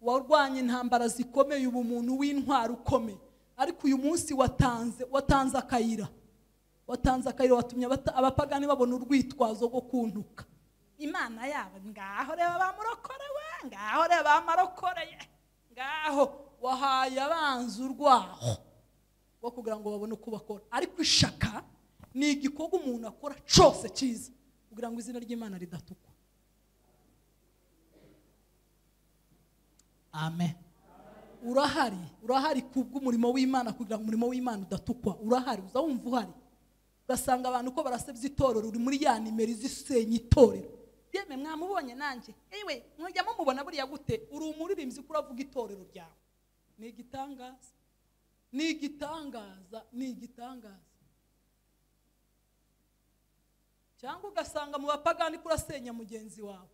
Speaker 1: Warwanye intambara zikomeye, ubu umuntu w'intwaro ukomeye, ariko uyu munsi watanze akayira, watumye abapagani babona urwitwazo rwo kuntuka. Imana yabo ngaho reba bamurokorewe, ngaho reba bamarokoreye, ngaho wahaye abanzi urwaho rwo kugira ngo babone uko bakora. Ariko ishaka ni igikorwa umuntu akora cyose cyiza kugira ngo izina ry'Imana ridatukwa. Amen. Urahari, urahari kubw'umurimo w'Imana kugira ngo umurimo w'Imana udatukwa. Urahari, uza wumva uhari. Ugasanga abantu ko barasebya itorero, uri muri ya nimero izisenya itorero. Yemwe mwamubonye nanjye, ewe mwajya mumubona buriya gute? Uri umuririmbyi ko uravuga itorero ryawe. Ni igitangaza, ni igitangaza, ni igitangaza. Cyangwa ugasanga mu bapagani ko urasenya mugenzi wawe.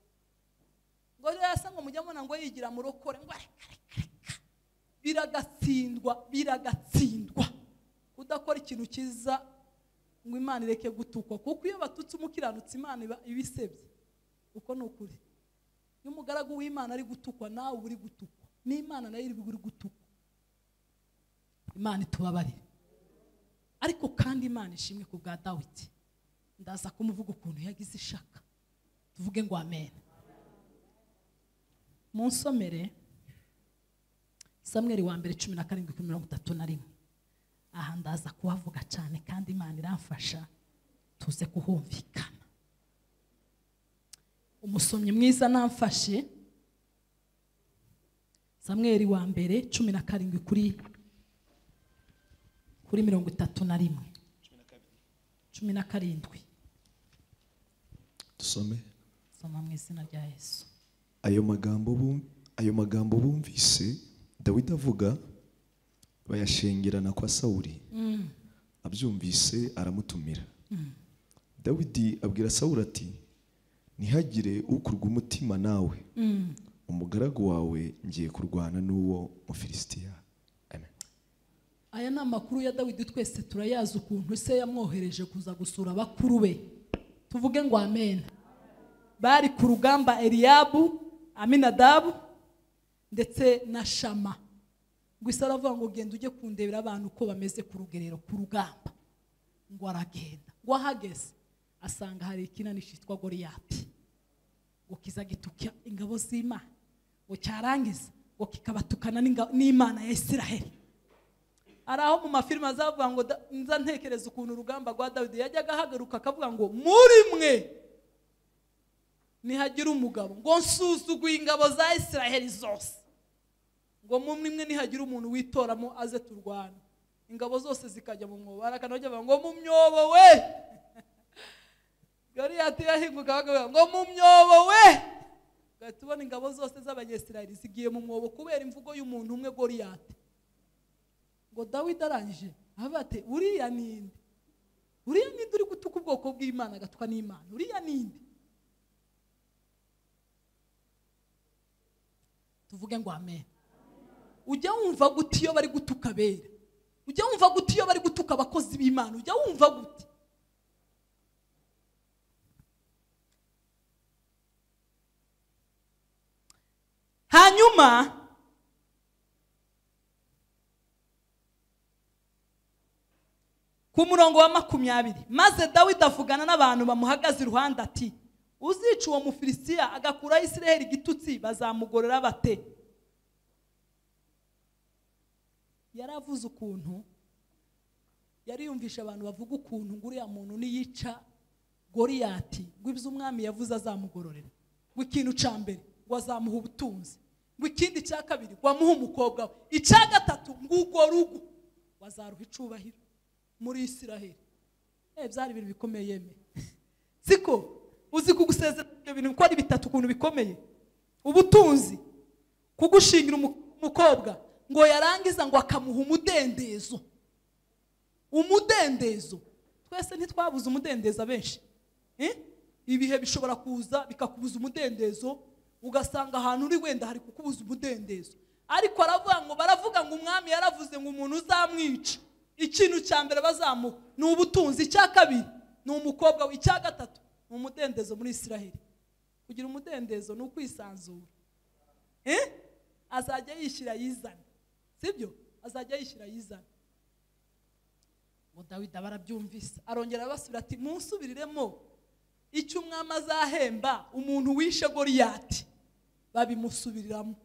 Speaker 1: Ngo rero ngo mujya mubona ngo yigira murokore, ngo reka reka reka. Biragatsindwa, biragatsindwa kudakora ikintu cyiza ngo Imana ireke gutukwa, kuko iyo batutse umukiranutsi Imana iba ibisebye. Uko ni ukuri. Iyo umugaragu w'Imana ari gutukwa, nawe uri gutukwa, n'Imana nayo iri gutukwa. Imana itubabarire. Ariko kandi Imana ishimwe ku bwa Dawidi. Ndaza kumuvuga ukuntu yagize ishaka. Tuvuge ngo amen. Munsomere Samweli wa mbere 17:31. Aha ndaza kuhavuga cyane kandi Imana iramfasha tuze kuhumvikana. Umusomyi mwiza namfashe. Samweli wa mbere 17 kuri 31. 17.
Speaker 4: Tusome.
Speaker 1: Soma mu izina rya Yesu.
Speaker 4: Ayo magambo bumvise Dawidi avuga bayashengerana kwa Sawuli. Abyumvise aramutumira. Dawidi abwira Sawuli ati ntihagire ukurwa umutima nawe, umugaragu wawe ngiye kurwana n'uwo Mufilisitiya. Amen.
Speaker 1: Aya ni amakuru ya Dawidi, twese turayazi ukuntu se yamwohereje kuza gusura bakuru be. Tuvuge ngo amen. Bari ku rugamba Eliyabu, Aminadabu ndetse na Shama. Ngo ise aravuga ngo genda ujye kundebera abantu uko bameze ku rugerero ku rugamba. Ngo aragenda. Ngo ahageze asanga hari ikinani cyitwa Goliyati. Ngo kiza gituka ingabo z'Imana. Ngo cyarangiza ngo kikabatukana n'Imana ya Isiraheli. Araho mu mafilime azavuga ngo nza ntekereza ukuntu urugamba rwa Dawidi yajyaga ahagaruka akavuga ngo muri mwe nihagira umugabo ngo nsuzuguye ingabo za Isiraheli zose, ngo muri mwe nihagira umuntu witoramo aze turwana. Ingabo zose zikajya mu mwobo. Arakana bavuga ngo mu myobo we. Goliyati yahinguka akavuga ngo mu myobo we. Gatubona ingabo zose z'Abanyisiraheli zigiye mu mwobo kubera imvugo y'umuntu umwe Goliyati. Ngo Dawidi arangije avuga ati uriya ninde? Uriya ninde uri gutuka ubwoko bw'Imana agatwa n'Imana? Uriya ninde? Tuvuge ngo amen. Ujya wumva gute iyo bari gutuka abera? Ujya wumva gute iyo bari gutuka abakozi b'Imana? Ujya wumva gute? Hanyuma ku murongo wa 20, maze Dawidi avugana n'abantu bamuhagaze iruhande ati uzica uwo Mufilisitiya agakura Isiraheli igitutsi bazamugorora bate? Yaravuze ukuntu yari yumvisha abantu bavuga ukuntu ngo uriya muntu niyica Goliyati ngo ibyo umwami yavuze azamugororera, ngo ikintu ca mbere ngo azamuha ubutunzi, ngo ikindi cya kabiri ngo amuhe umukobwa we, icya gatatu ngo urwo rugo bazaruha icubahiro muri Isiraheli. Byari ibintu bikomeye yeme. Siko uzi kugusezera ibyo bintu uko ari bitatu ukuntu bikomeye. Ubutunzi, kugushingira umukobwa ngo yarangiza ngo akamuha umudendezo. Umudendezo. Twese ntitwabuze umudendezo abenshi. Ibihe bishobora kuza bikakubuza umudendezo, ugasanga ahantu uri wenda hari kukubuza umudendezo. Ariko aravuga ngo baravuga ngo umwami yaravuze ngo umuntu uzamwica ikintu cya mbere bazamuha ni ubutunzi, icya kabiri ni umukobwa, icya gatatu ni umudendezo muri Isiraheli. Kugira umudendezo ni ukwisanzura. Azajya yishyira yizana, sibyo? Azajya yishyira yizana. Ngo Dawidi barabyumvise arongera abasubira ati munsubiriremo Icyo umwami azahemba umuntu wishe Goliyati babimusubiriramo.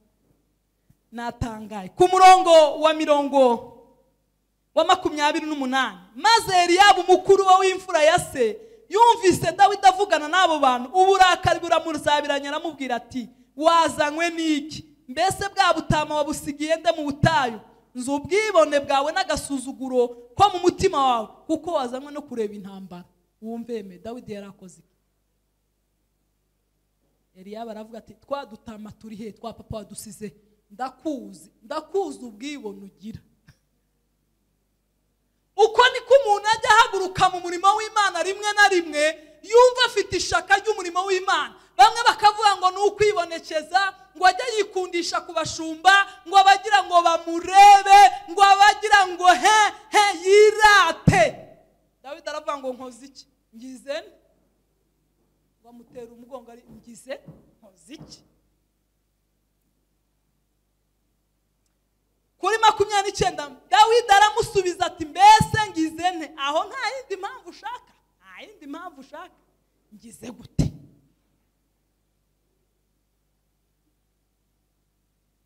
Speaker 1: Natangaye. Ku murongo wa 28, maze Eliyabu mukuru we w'imfura ya se yumvise Dawidi avugana n'abo bantu, uburakari buramuzabiranya, aramubwira ati wazanywe n'iki? Mbese bwa butama wabusigiye nde mu butayu? Nzi ubwibone bwawe n'agasuzuguro ko mu mutima wawe, kuko wazanywe no kureba intambara. Wumveme Dawidi yarakoze. Eliyabu aravuga ati twa dutama turi he? Twa papa wadusize? Ndakuzi, ndakuzi ubwibone ugira. Uko niko umuntu ajya ahaguruka mu murimo w'Imana rimwe na rimwe yumva afite ishaka ry'umurimo w'Imana. Bamwe bakavuga ngo ni ukwibonekeza, ngo ajye yikundisha ku bashumba, ngo abagira ngo bamurebe, ngo abagira ngo he he yirate. Dawidi aravuga ngo nkoze iki? Ngize bamutera umugongo ari ngize nkoze iki? Kuri 29 Dawidi aramusubiza ati mbese ngize nte? Aho nta yindi mpamvu ushaka, nta yindi mpamvu ushaka, ngize gute?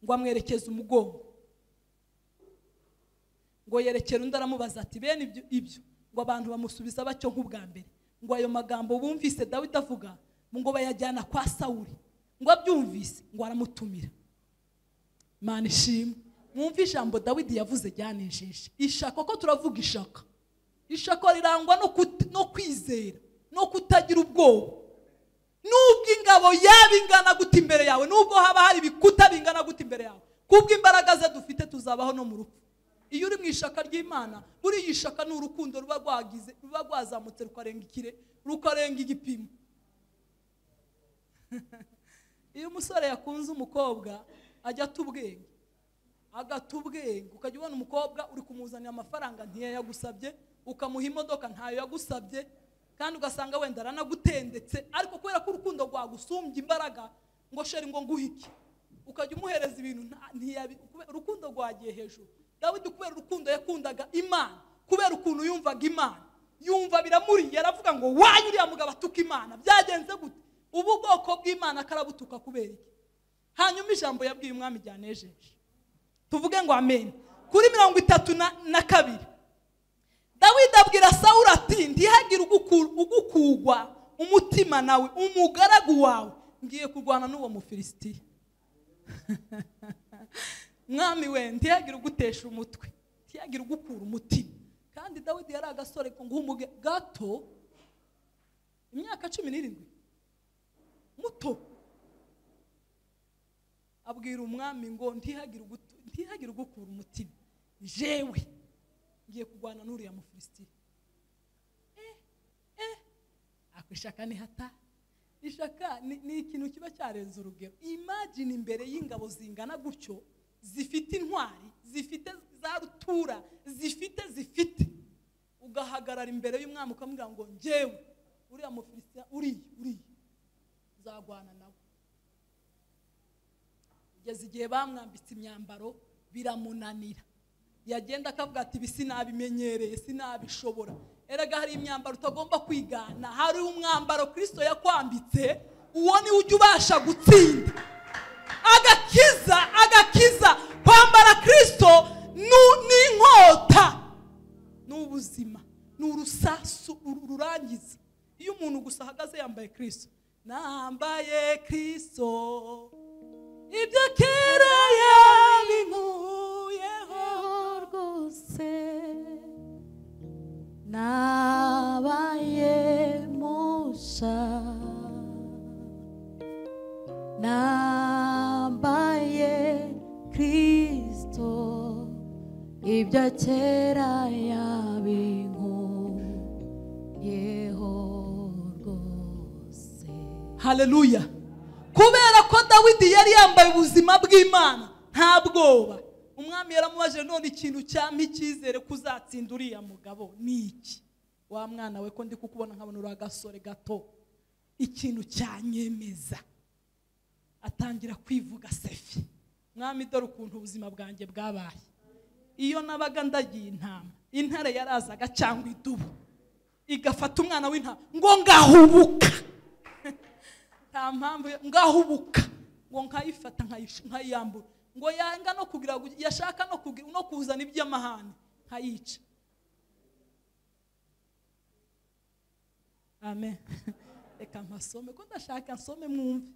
Speaker 1: Ngo amwerekeze umugongo, ngo yerekere undi aramubaza ati bene ibyo. Ngo abantu bamusubiza batyo nk'ubwa mbere. Ngo ayo magambo bumvise Dawidi avuga ngo bayajyana kwa Sawuli. Ngo abyumvise ngo aramutumira. Imana ishimwe. Mwumve ijambo Dawidi yavuze ryanejeje. Ishaka, ko turavuga ishaka. Ishaka rirangwa no kwizera, no kutagira ubwoba. Nubwo ingabo yaba ingana gute imbere yawe, nubwo haba hari ibikuta bingana gute imbere yawe, kubwo imbaraga ze dufite tuzabaho no mu rupfu. Iyo uri mu ishaka ry'Imana, buri ishaka ni urukundo ruba rwagize, ruba rwazamutse rukarenga ikire, rukarenga igipimo. Iyo umusore yakunze umukobwa ajya atubwenge, agatubwenge, ukajya ubona umukobwa uri kumuzanira amafaranga ntiyayagusabye, ukamuha imodoka ntayo yagusabye, kandi ugasanga wenda aranagutendetse, ariko kubera ko urukundo rwagusumbye imbaraga ngo sheri ngo nguhike, ukajya umuhereza ibintu ntiyabi, urukundo rwagiye hejuru. Dawidi kubera urukundo yakundaga Imana, kubera ukuntu yumvaga Imana, yumva biramuriye, aravuga ngo wanyu uriya mugabo atuka Imana, byagenze gute? Ubu bwoko bw'Imana karabutuka kubera iki? Hanyuma ijambo yabwiye umwami ryanejeje. Tuvuge ngo amen. Kuri 32 Dawidi abwira Sawuli ati ntihagire ugukugwa umutima nawe umugaragu wawe, ngiye kurwana n'uwo Mufilisitiya. Mwami we ntihagire ugutesha umutwe, ntihagire ugukura umutima. Kandi Dawidi yari agasore ngo gato, imyaka 17, muto. Abwira umwami ngo ntihagire ugukura umutima, jewe ngiye kurwana n'uriya Mufilisitiya. Ako ishaka ni hata. Ishaka ni ikintu kiba cyarenze urugero. Imagine imbere y'ingabo zingana gutyo, zifite intwari, zifite za rutura, zifite ugahagarara imbere y'umwami ukamubwira ngo njyewe uriya Mufilisitiya uriya nzagwana nawe. Kugeza igihe bamwambitse imyambaro biramunanira, yagenda akavuga ati ibi sinabimenyereye, sinabishobora. Erega hari imyambaro utagomba kwigana, hari umwambaro Kristo yakwambitse, uwo ni ujya ubasha gutsinda. Agakiza kwambara Kristo ni inkota, ni ubuzima, ni urusasu rurangiza. Iyo umuntu gusa ahagaze yambaye Kristo, nambaye Kristo, ibyo kera yabinkuyeho
Speaker 2: rwose, nabaye musha, nambaye Kristo, ibyo kera yabinkuyeho rwose.
Speaker 1: Haleluya. Kubera ko Dawidi yari yambaye ubuzima bw'Imana nta bwoba, umwami yaramubaje none ikintu cyampa icyizere kuzatsinda uriya mugabo ni iki? Wa mwana we ko ndi kukubona nkabona uri agasore gato, ikintu cyanyemeza. Atangira kwivuga sefi, mwami dore ukuntu ubuzima bwanjye bwabaye. Iyo nabaga ndagiye intama, intare yarazaga cyangwa idubu igafata umwana w'intama ngo ngahubuka Nta mpamvu ngahubuka ngo nkayifata nkayiyambura ngo yanga no kugira yashaka no kugira no kuzana iby'amahane nkayica. Amen. Reka mpasome ko ndashaka nsome mwumve.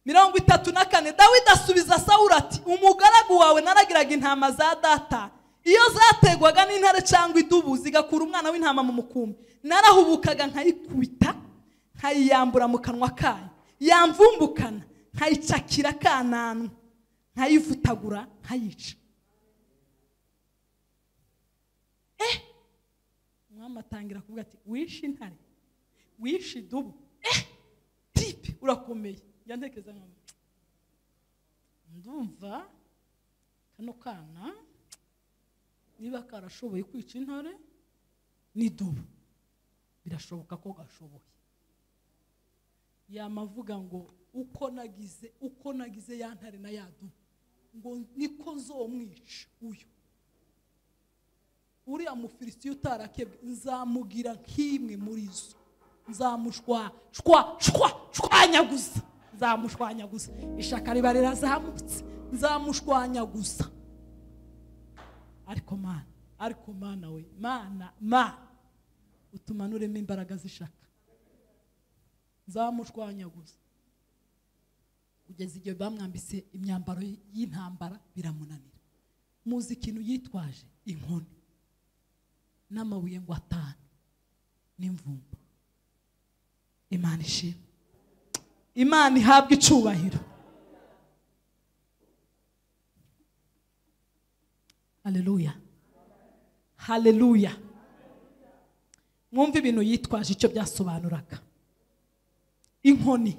Speaker 1: 34 Dawidi asubiza Sawuli ati umugaragu wawe naragiraga intama za data, iyo zategwaga n'intare cyangwa idubu zigakura umwana w'intama mu mukumbi, narahubukaga nkayikubita nkayiyambura mu kanwa kayo, yamvumbukana nkayicakira kananwa, nkayivutagura nkayica. Umwami atangira kuvuga ati wishe intare, wishe idubu, tipe urakomeye. Njya ntekereza nka ndumva kano kana niba karashoboye kwica intare n'idubu, birashoboka ko gashoboye. Yamavuga ngo uko nagize ya ntare na ya dubu, ngo niko nzomwica uyu uriya Mufilisitiya utarakebwe, nzamugira nk'imwe muri zo, nzamushwa shwa shwa shwanyaguza, nzamushwanyaguza. Ishaka riba rirazamutse, nzamushwanyaguza. Ariko mana, ariko mana we, mana mana utumanuremo imbaraga z'ishaka, nzamushwanyaguza. Kugeza igihe bamwambitse imyambaro y'intambara biramunanira. Muzi ikintu yitwaje? Inkoni n'amabuye ngo 5 n'imvumba. Imana ishimwe, Imana ihabwe icubahiro. Haleluya, haleluya. Mwumve ibintu yitwaje icyo byasobanuraga. Inkoni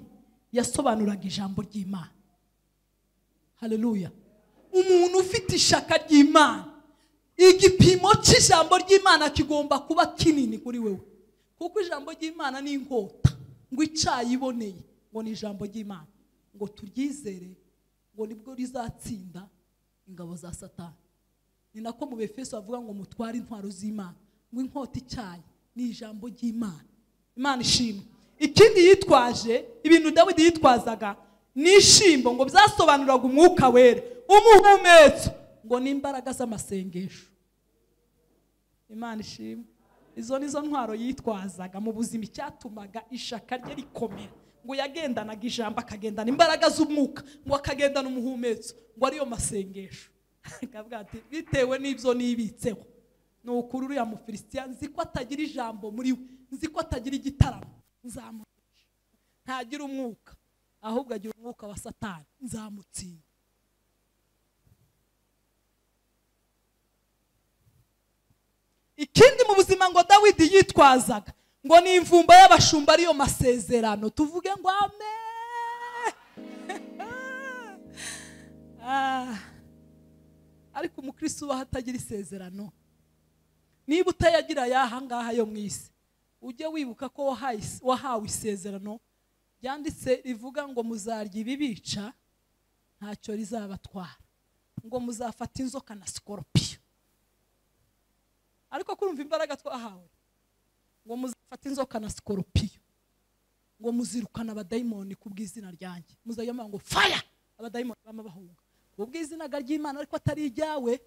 Speaker 1: yasobanuraga ijambo ry'Imana. Haleluya. Umuntu ufite ishaka ry'Imana, igipimo cy'ijambo ry'Imana kigomba kuba kinini kuri wewe, kuko ijambo ry'Imana ni inkota ngo icayiboneye, ngo ni ijambo ry'Imana, ngo turyizere, ngo nibwo rizatsinda ingabo za Satani. Ni nako mu Befeso avuga ngo mutware intwaro z'Imana, ngo inkota icyaye ni ijambo ry'Imana. Imana ishimwe. Ikindi yitwaje, ibintu Dawidi yitwazaga n'ishimbo, ngo byasobanuraga umwuka wera, umuhumetso, ngo n'imbaraga z'amasengesho. Imana ishimwe. Izo nizo ntwaro yitwazaga mu buzima, icyatumaga ishaka rye rikomera. Ngo yagendanaga ijambo, akagendana imbaraga z'umwuka, ngo akagendana umuhumetso, ngo ariyo masengesho. Akavuga ati bitewe n'ibyo nibitseho, ni ukuri uriya Mufilisitiya nzi ko atagira ijambo muri we, nzi ko atagira igitaramo, nzamutsinda. Ntagira umwuka, ahubwo agira umwuka wa Satani, nzamutsinda. Ikindi mu buzima ngo Dawidi yitwazaga ngo ni imvumba y'abashumba, ariyo masezerano. Tuvuge ngo amen. Ariko umukristo ubaho atagira isezerano, niba utayagira yaha ngaha yo mu isi, ujye wibuka ko wahawe isezerano ryanditse rivuga ngo muzarya ibibica ntacyo rizabatwara, ngo muzafata inzoka na sikoropiyo. Ariko kurumva imbaraga twahawe, ngo muzafata inzoka na sikoropiyo, ngo muzirukana abadayimoni ku bw'izina ryanjye, muzajya ngo fire, abadayimoni bamabahunga ku bw'izina ry'Imana, ariko atari ijyawe.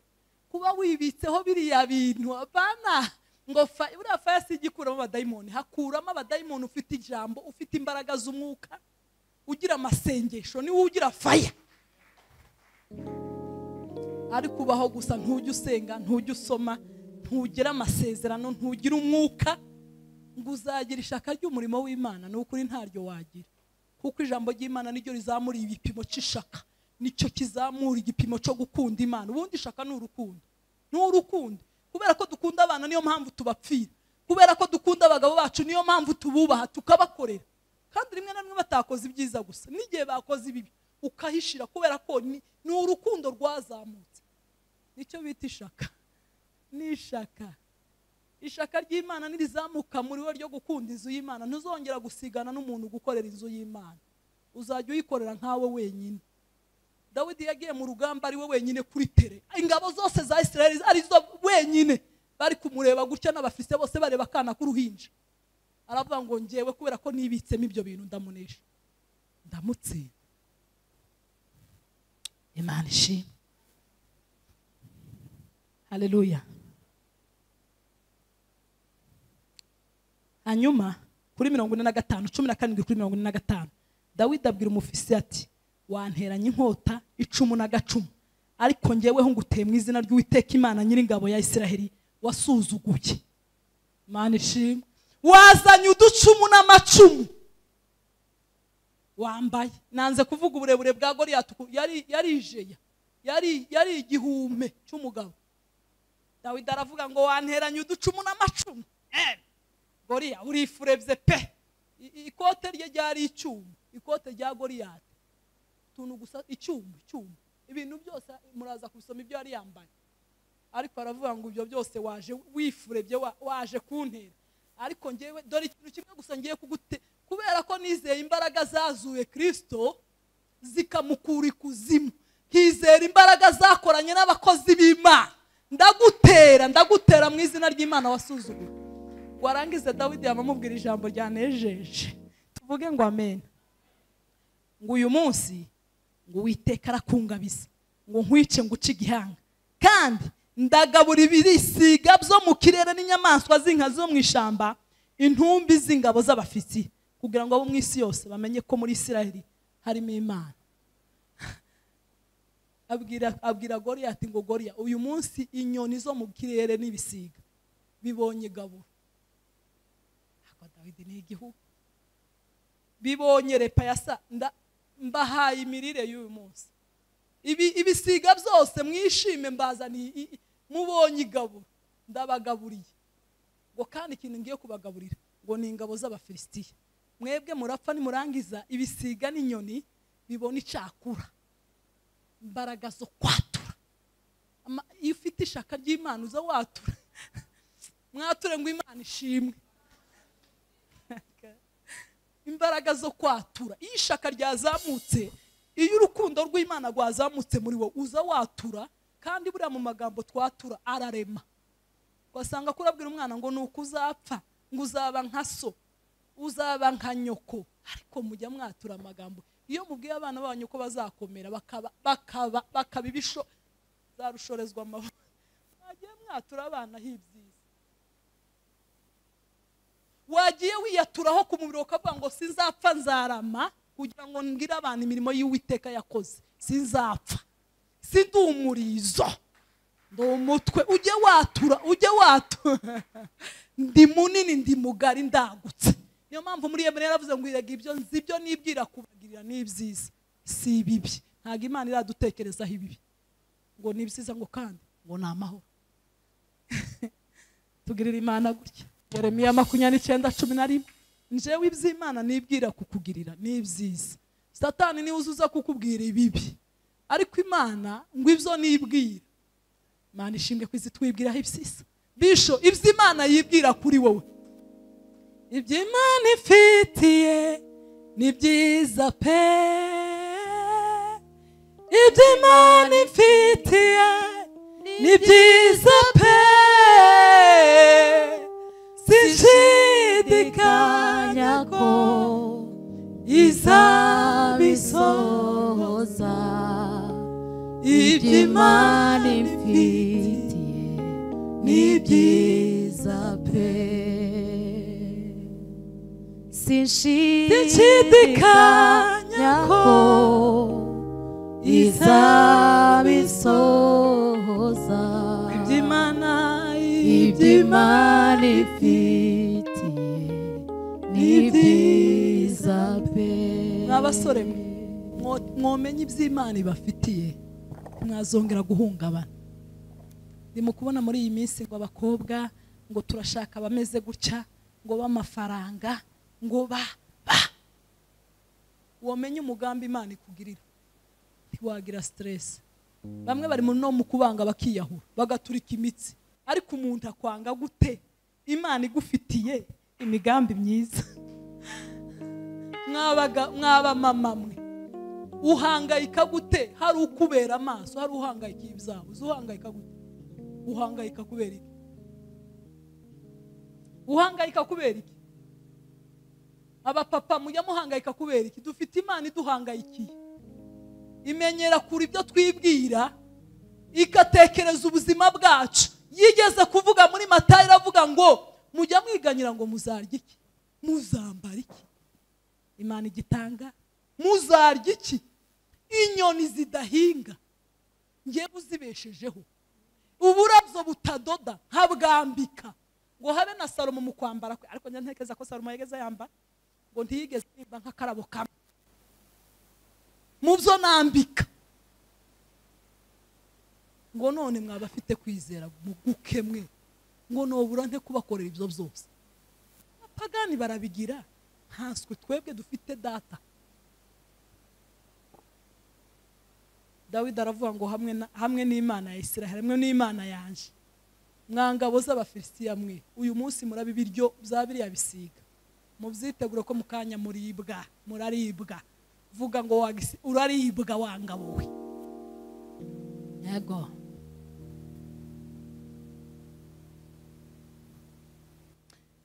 Speaker 1: Kuba wibitseho biriya bintu apana ngo uriya fire si igikuramo abadayimoni, hakuramo abadayimoni ufite ijambo, ufite imbaraga z'umwuka, ugira amasengesho, niwe ugira fire. Ariko ubaho gusa ntujya usenga, ntujya usoma, ntugira amasezerano, ntugira umwuka, ngo uzagira ishaka ry'umurimo w'Imana, ni ukuri ntaryo wagira. Kuko ijambo ry'Imana niryo rizamura ibipimo cy'ishaka, nicyo kizamura igipimo cyo gukunda Imana. Ubundi ishaka ni urukundo, ni urukundo. Kubera ko dukunda abana niyo mpamvu tubapfira, kubera ko dukunda abagabo bacu niyo mpamvu tububaha tukabakorera. Kandi rimwe na rimwe batakoze ibyiza gusa, n'igihe bakoze ibibi ukahishira, kubera ko ni urukundo rwazamutse. Nicyo bita ishaka. Ni ishaka. Ishaka ry'Imana nirizamuka muri we ryo gukunda inzu y'Imana, ntuzongera gusigana n'umuntu gukorera inzu y'Imana, uzajya uyikorera nkawe wenyine. Dawidi yagiye mu rugamba ari we wenyine kuri tere, ingabo zose za Isirayeli arizo wenyine bari kumureba gutya, n'abafise bose bareba akana k'uruhinja. Aravuga ngo ngewe kubera ko nibitsemo ibyo bintu ndamunesha, ndamutsinda. Imana ishimwe. Haleluya. Hanyuma kuri 45 17 kuri 45 Dawidi abwira umufisi ati wanteranye inkota icumu n'agacumu, ariko ngeweho nguteye mu izina ry'Uwiteka Imana nyiringabo ya Isiraheli wasuzuguye. Imana ishimwe. Wazanye uducumu n'amacumu wambaye. Nanze kuvuga uburebure bwa Goliyati, yari ijeya, yari igihume cy'umugabo. Dawidi aravuga ngo wanteranye uducumu n'amacumu. Goliya urifurebye pe. Ikote rye ryari icyuma, ikote rya Goliyati tuntu gusa icyuma, ibintu byose muraza kubisoma ibyo yari yambaye. Ariko aravuga ngo ibyo byose waje wifurebye, waje kuntera, ariko ngewe dore ikintu kimwe gusa ngiye kugute, kubera ko nizeye imbaraga zazuye Kristo zikamukura ikuzimu, nkizera imbaraga zakoranye n'abakozi b'Imana, ndagutera mu izina ry'Imana wasuzuguye. Warangiza Dawidi yamamubwira ijambo ryanejeje, tuvuge ngo amen. Ngo uyu munsi ngo Uwiteka arakungabiza, ngo nkwice nguce igihanga, kandi ndagabura ibisiga byo mu kirere n'inyamaswa z'inka zo mu ishamba, intumbi z'ingabo z'abafisi, kugira ngo abo mu isi yose bamenye ko muri Isiraheli harimo Imana. Abwira Goliyati ngo Goliya, uyu munsi inyoni zo mu kirere n'ibisiga bibonye igaburo. Dawidi ni igihugu bibonye repa yasa, mbahaye imirire y'uyu munsi. Ibisiga byose mwishime, mbazaniye, mubonye igaburo, ndabagaburiye. Ngo kandi ikintu ngiye kubagaburira ngo ni ingabo z'Abafilisitiya. Mwebwe murapfa nimurangiza ibisiga n'inyoni bibona icakura. Imbaraga zo kwatura. Iyo ufite ishaka ry'Imana uza watura. Mwature ngo Imana ishimwe. Imbaraga zo kwatura. Iyo ishaka ryazamutse, iyo urukundo rw'Imana rwazamutse muri wowe uza watura. Kandi buriya mu magambo twatura ararema. Wasanga kurabwira umwana ngo nuko uzapfa, ngo uzaba nka so, uzaba nka nyoko, ariko mujya mwatura amagambo. Iyo mubwiye abana banyu ko bazakomera bakaba ibisho zarushorezwa amaboko, mwagiye mwatura abana hibyiza. Wagiye wiyaturaho ku mubiri ukavuga ngo sinzapfa nzarama, kugira ngo ngire abantu imirimo y'Uwiteka yakoze. Sinzapfa, sindi umurizo, ndi umutwe. Ujye watura, ujye watura. Ndi munini, ndi mugari, ndagutse. Niyo mpamvu muri Yeremiya yaravuze ngo irega ibyo nzi, ibyo nibwira kubagirira ni ibyiza, si ibibi. Ntabwo Imana iradutekerezaho ibibi, ngo ni ibyiza, ngo kandi ngo ni amahoro. Tugirira Imana gutya. Yeremiya 29:11, njewe iby'Imana nibwira kukugirira ni ibyiza. Satani niwe uzuza kukubwira ibibi, ariko Imana ngo ibyo nibwira. Imana ishimwe ko izi twibwiraho ibyiza. Bisho iby'Imana yibwira kuri wowe, iby'Imana ifitiye ni byiza pe, iby'Imana ifitiye ni byiza pe, sinshidikanya ko izabisohoza. Iby'Imana ifitiye ni byiza pe, sinshidikanya ko izabisohoza. Iby'Imana ifitiye ni byiza pe. Mwabasore mwomenye iby'Imana ibafitiye, mwazongera guhungabana. Ndimo kubona muri iyi minsi ngo abakobwa ngo turashaka bameze gutya, ngo b'amafaranga, ngo ba womenye umugambi Imana ikugirira, ntiwagira stress. Bamwe bari no mu kubanga bakiyahura, bagaturika imitsi. Ariko umuntu akwanga gute Imana igufitiye imigambi myiza? Mwaba mama mwe, uhangayika gute hari ukubera amaso, hari uhangayikiye ibyawe? Uzuhangayika gute? Uhangayika kubera iki? Uhangayika kubera iki? Abapapa mujya muhangayika kubera iki? Dufite Imana iduhangayikiye, imenyera kuri ibyo twibwira, ikatekereza ubuzima bwacu. Yigeze kuvuga muri Matayo iravuga ngo mujya mwiganyira ngo muzarya iki, muzambara iki. Imana igitanga muzarya iki? Inyoni zidahinga ngiye uzibeshejeho, uburabyo butadoda nkabwambika. Ngo habe na Salomo mu kwambara kwe, ariko njya ntekereza ko Salomo yigeze yambara, ngo ntiyigeze nimba nk'akarabo kamwe mu byo nambika. Ngo none mwaba afite kwizera muguke mwe, ngo nobura nte kubakorera ibyo byose. Abapagani barabigira, nkanswe twebwe dufite data. Dawidi aravuga ngo hamwe n'Imana ya Isiraheli, hamwe n'Imana yanje, mwangabo z'Abafilisitiya mwe, uyu munsi murabi ibiryo bya biriya bisiga, mubyitegure ko mukanya muribwa, muraribwa. Vuga ngo uraribwa wangabo we. Yego.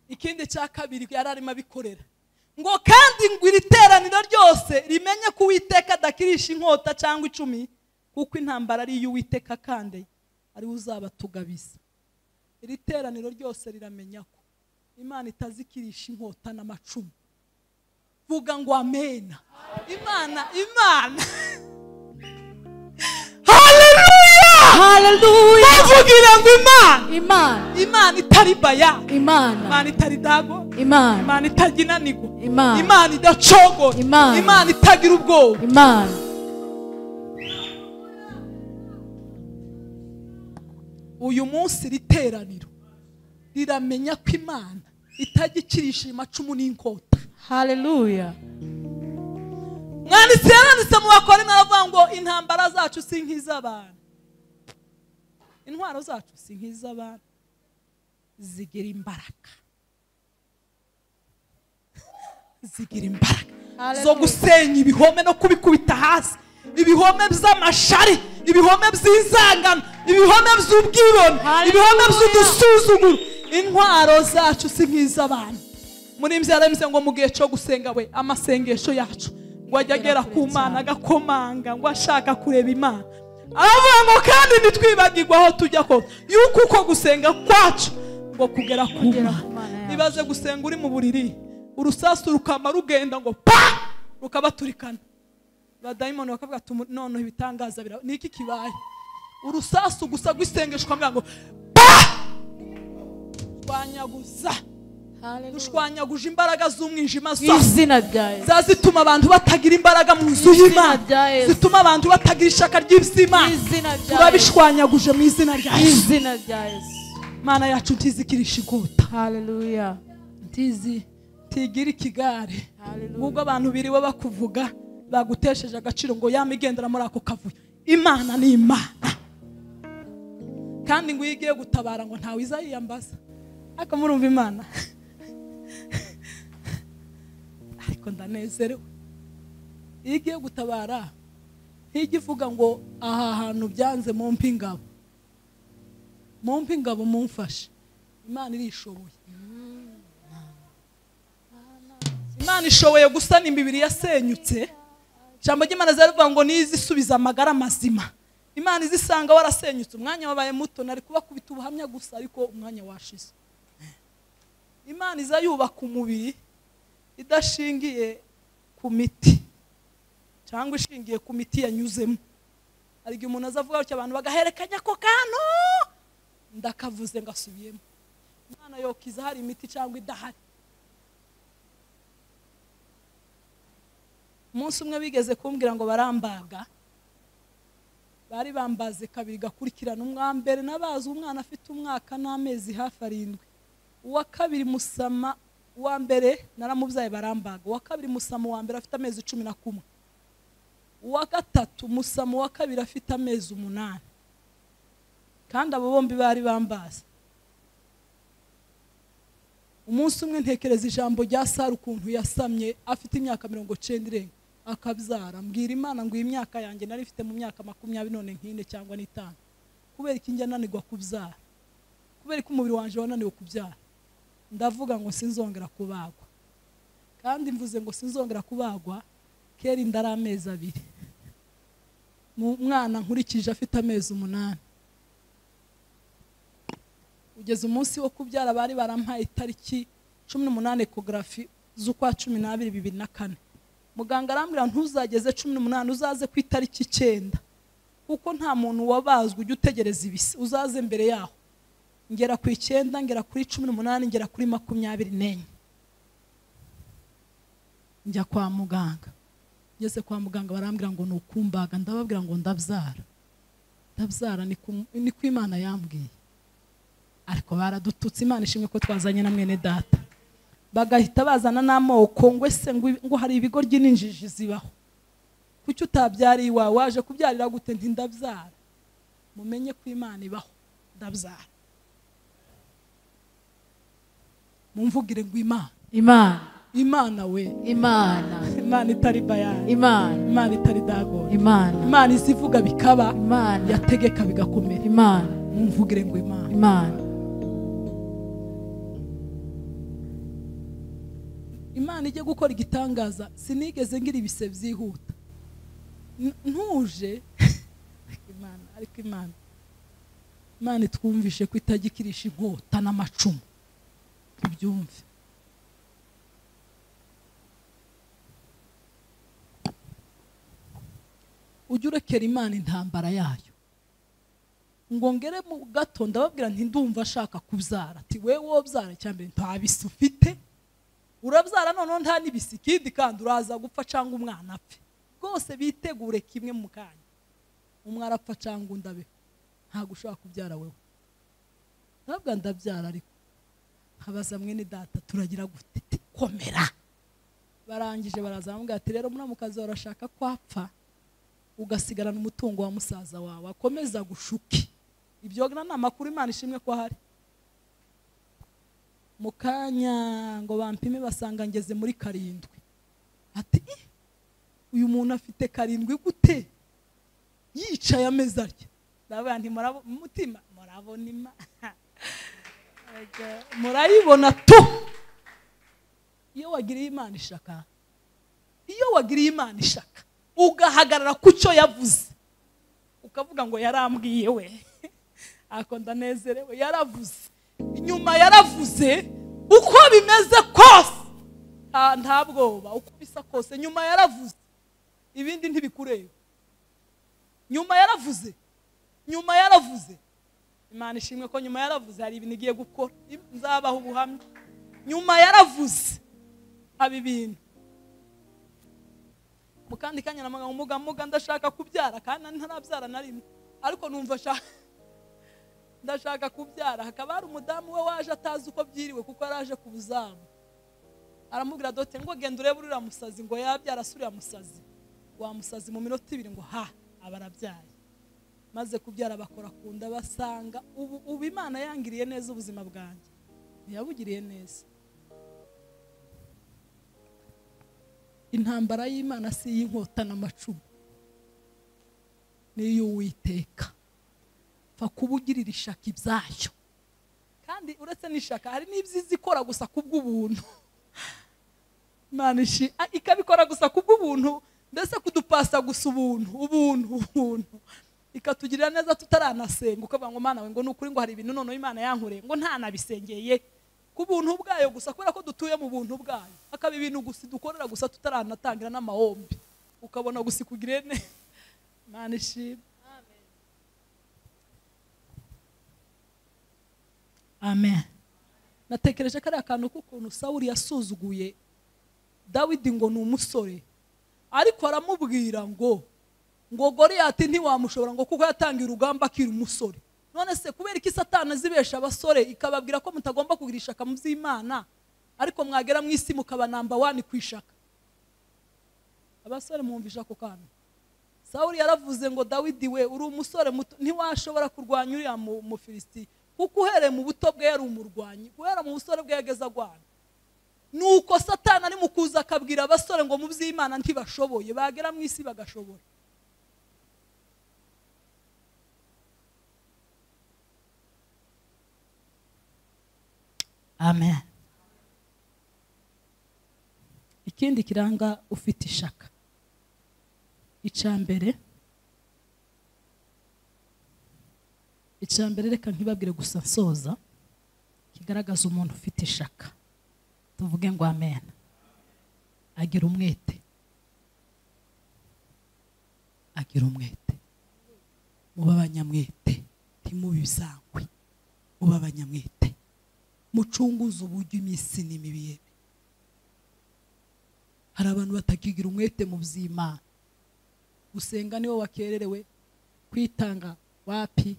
Speaker 1: Ikindi cya kabiri yararimo abikorera, ngo kandi ngo iri teraniro ryose rimenye ko Uwiteka adakirisha inkota cyangwa icumi, kuko intambara ari iy'Uwiteka kandi ari we uzabatugabiza. Iri teraniro ryose riramenya ko Imana itazikirisha inkota n'amacumu. Vuga ngo amena. Imana, Imana. Haleluya!
Speaker 2: Haleluya!
Speaker 1: Bavugira ngo Imana.
Speaker 2: Imana.
Speaker 1: Imana itari baya.
Speaker 2: Imana.
Speaker 1: Imana itari dago.
Speaker 2: Imana.
Speaker 1: Imana itaginanirwa.
Speaker 2: Imana.
Speaker 1: Imana idacogora.
Speaker 2: Imana.
Speaker 1: Imana itagira ubwoba.
Speaker 2: Imana.
Speaker 1: Uyu munsi riteraniro riramenya ko Imana itagikirisha amacumu n'inkota.
Speaker 2: Haleluya.
Speaker 1: Mwanditsi yaranditse mu Bakorinto aravuga ngo intambara zacu si nk'iz'abantu, intwaro zacu si nk'iz'abantu, zigira imbaraga, zigira imbaraga zo gusenya ibihome no kubikubita hasi, ibihome by'amashari, ibihome by'inzangano, ibihome by'ubwibone, ibihome by'udusuzuguro. Intwaro zacu si nk'iz'abantu. Muri mbyara ngo mu gihe cyo gusenga we, amasengesho yacu ngo ajya agera ku Mana agakomanga, ngo ashaka kureba Imana. Aravuga ngo kandi ntitwibagirwe aho tujya ko yuko uko gusenga kwacu ngo kugera ku Mana. Ibaze gusenga uri mu buriri, urusasu rukama rugenda ngo pa, rukabaturikana. Abadayimoni bakavuga ati none ibitangaza bira niki kibaye? Urusasu gusa rw'isengesho ukavuga ngo pa, twanyaguza dushwanyaguje imbaraga z'umwijima
Speaker 2: izina rya Yesu,
Speaker 1: zazituma abantu batagira imbaraga mu nzu y'Imana, zituma abantu batagira ishaka ry'Imana. Turabishwanyaguje mu izina rya Yesu,
Speaker 2: izina rya Yesu.
Speaker 1: Mana yacu ntizikirisha inkota.
Speaker 2: Haleluya.
Speaker 1: Ntizi tigira ikigare. Ubwo abantu biriwe bakuvuga bagutesheje agaciro ngo yamigendera muri ako kavuyo. Imana ni Imana, kandi ngo igiye gutabara ngo ntawe izayiyambaza. Ariko murumva Imana. Ariko ndanezerewe. Iyo igiye gutabara ntijya ivuga ngo aha hantu byanze mumpe ingabo, mumpe ingabo mumfashe. Imana irishoboye. Imana ishoboye gusana imibiri yasenyutse. Ijambo ry'Imana rivuga ngo nizisubiza amagara mazima. Imana izisanga warasenyutse, umwanya wabaye muto, nari kubakubita ubuhamya gusa ariko umwanya washize. Imana iza yubaka umubiri idashingiye ku miti cyangwa ishingiye ku miti yanyuzemo. Hari igihe umuntu azavuga atyo abantu bagaherekanya ko kantu ndakavuze ngasubiyemo. Imana yokiza hari imiti cyangwa idahari. Umunsi umwe bigeze kumbwira ngo barambaga, bari bambaze kabiri gakurikirana. Umwa mbere nabaze umwana afite umwaka n'amezi hafi 7, uwa kabiri musama, uwa mbere naramubyaye barambaga, uwa kabiri musama uwa mbere afite amezi 11, uwa gatatu musama uwa kabiri afite amezi 8. Kandi abo bombi bari bambaze. Umunsi umwe ntekereza ijambo rya Sara ukuntu yasamye afite imyaka 90 irenga akabyara. Mbwira Imana ngo imyaka yanjye nari mfite mu myaka 20 none nkine cyangwa n'itanu, kubera iki njya nanirwa kubyara? Kubera ko umubiri wanje wananiwe kubyara? Ndavuga ngo sinzongera kubagwa. Kandi mvuze ngo sinzongera kubagwa kera inda ari amezi 2. Mu mwana nkurikije afite amezi 8. Ugeze umunsi wo kubyara bari barampaye itariki 18 ecography z'ukwa 12 2004. Muganga arambwira ntuzageze 18 uzaze ku itariki 9. Kuko nta muntu wabazwe ujye utegereza ibisi uzaze mbere yaho. Ngera ku 9 ngera kuri 18 ngera kuri 24. Njya kwa muganga. Ngeze kwa muganga barambwira ngo nukumbaga, ndababwira ngo ndabyara. Ndabyara ni ku Imana yambwiye. Ariko baradututse, Imana ishimwe ko twazanye na mwene data. Bagahita bazana n'amoko ngo ese ngo hari ibigo ry'injiji zibaho. Kuki utabyari iwawe waje kubyarira gute? Nti ndabyara. Mumenye ko Imana ibaho, ndabyara. Mumvugire ngo Imana.
Speaker 2: Imana.
Speaker 1: Imana we.
Speaker 2: Imana.
Speaker 1: Imana itari Bayali.
Speaker 2: Imana.
Speaker 1: Imana itari Dagoni.
Speaker 2: Imana.
Speaker 1: Imana izivuga bikaba.
Speaker 2: Imana.
Speaker 1: Yategeka bigakomera.
Speaker 2: Imana.
Speaker 1: Mumvugire ngo Imana.
Speaker 2: Imana.
Speaker 1: Imana ijye gukora igitangaza, sinigeze ngira ibise byihuta. Ntuje Imana, ariko Imana. Imana itwumvishe ko itagikirisha inkota n'amacumu. Tubyumve. Ujye urekera Imana intambara yayo. Ngo ngere mu gato ndababwira nti ndumva ashaka kubyara. Ati wewe wobyara cyambere nta bisi ufite. Urabyara noneho nta n'ibisi ikindi kandi uraza gupfa cyangwa umwana apfe. Rwose bitegure kimwe mu kanya. Umwe arapfa cyangwa undi abe. Ntabwo ushobora kubyara wewe. Ndababwira ndabyara ariko. Nkabaza mwene data turagira gute? Komera. Barangije baraza bamubwira ati rero muramukazi warashaka kwapfa ugasigarana umutungo wa musaza wawe akomeza gushuki. Ibyo ni amakuru Imana ishimwe ko ahari. Mukanya ngo bampime basanga ngeze muri 7. Ati uyu muntu afite 7 gute? Yicaye ameze atya. Ndavuga nti mutima murabona Imana. Murayibona tu. Iyo wagiriye Imana ishaka, iyo wagiriye Imana ishaka ugahagarara ku cyo yavuze, ukavuga ngo yarambwiye we, ako ndanezerewe, yaravuze. Inyuma yaravuze uko bimeze kose, nta bwoba, uko bisa kose nyuma yaravuze, ibindi ntibikureba. Nyuma yaravuze, nyuma yaravuze. Imana ishimwe ko nyuma yaravuze hari ibintu igiye gukora, nzabaho ubuhamya. Nyuma yaravuze haba ibintu. Mukandi kanya namanga umuga muga ndashaka kubyara kandi ntarabyara na rimwe, ariko numva ndashaka kubyara. Hakaba hari umudamu we waje atazi uko byiriwe kuko yaraje ku buzamu. Aramubwira dote ngo genda urebe uriya musazi ngo yabyara asuriya musazi. Wa musazi mu minota 2 ngo ha abarabyaye. Maze kubyara bakora kunda basanga ubu Imana yangiriye neza ubuzima bwanjye. Ntiyabugiriye neza. Intambara y'Imana si iy'inkota n'amacumu, ni iy'Uwiteka. Pfa kubugirira ishaka ibyayo. Kandi uretse n'ishaka hari n'ibyiza ikora gusa kubw'ubuntu. Imana ikabikora gusa kubw'ubuntu, mbese kudupasa gusa ubuntu, ubuntu, ubuntu. Ikatugirira neza tutaranasenga, ukavuga ngo Mana we ngo nukuri ngo hari ibintu noneho Imana yankoreye ngo ntanabisengeye. Ku buntu bwayo gusa, kubera ko dutuye mu buntu bwayo. Akaba ibintu gusa dukorera gusa tutaranatangira n'amahombi. Ukabona gusa ikugirire neza. Imana ishimwe. Amen. Natekereje kariya kantu k'ukuntu Sawuli yasuzuguye Dawidi ngo ni umusore, ariko aramubwira ngo Goliyati ntiwamushobora ngo kuko yatangiye urugamba akiri umusore. None se kubera iki Satani azibesha abasore ikababwira ko mutagomba kugira ishaka mu by'Imana, ariko mwagera mu isi mukaba namba 1 ku ishaka? Abasore mwumvisha ako kantu. Sawuli yaravuze ngo Dawidi we uri umusore muto ntiwashobora kurwanya uriya Mufilisiti, kuko uhereye mu buto bwe yari umurwanyi, guhera mu busore bwe yageze agwana. Nuko Satani ari mu kuza akabwira abasore ngo mu by'Imana ntibashoboye, bagera mu isi bagashobora. Amen. Ikindi kiranga ufite ishaka, icambere reka nkibabwire gusa nsoza, kigaragaza umuntu ufite ishaka, tuvuge ngo amen. Agira umwete, agira umwete. Muba abanyamwete, ntimubisangwe. Muba abanyamwete, mucunguze uburyo iminsi n'imibi. Hari abantu batakigira umwete mu by'Imana. Gusenga niwe wakererewe, kwitanga wapi,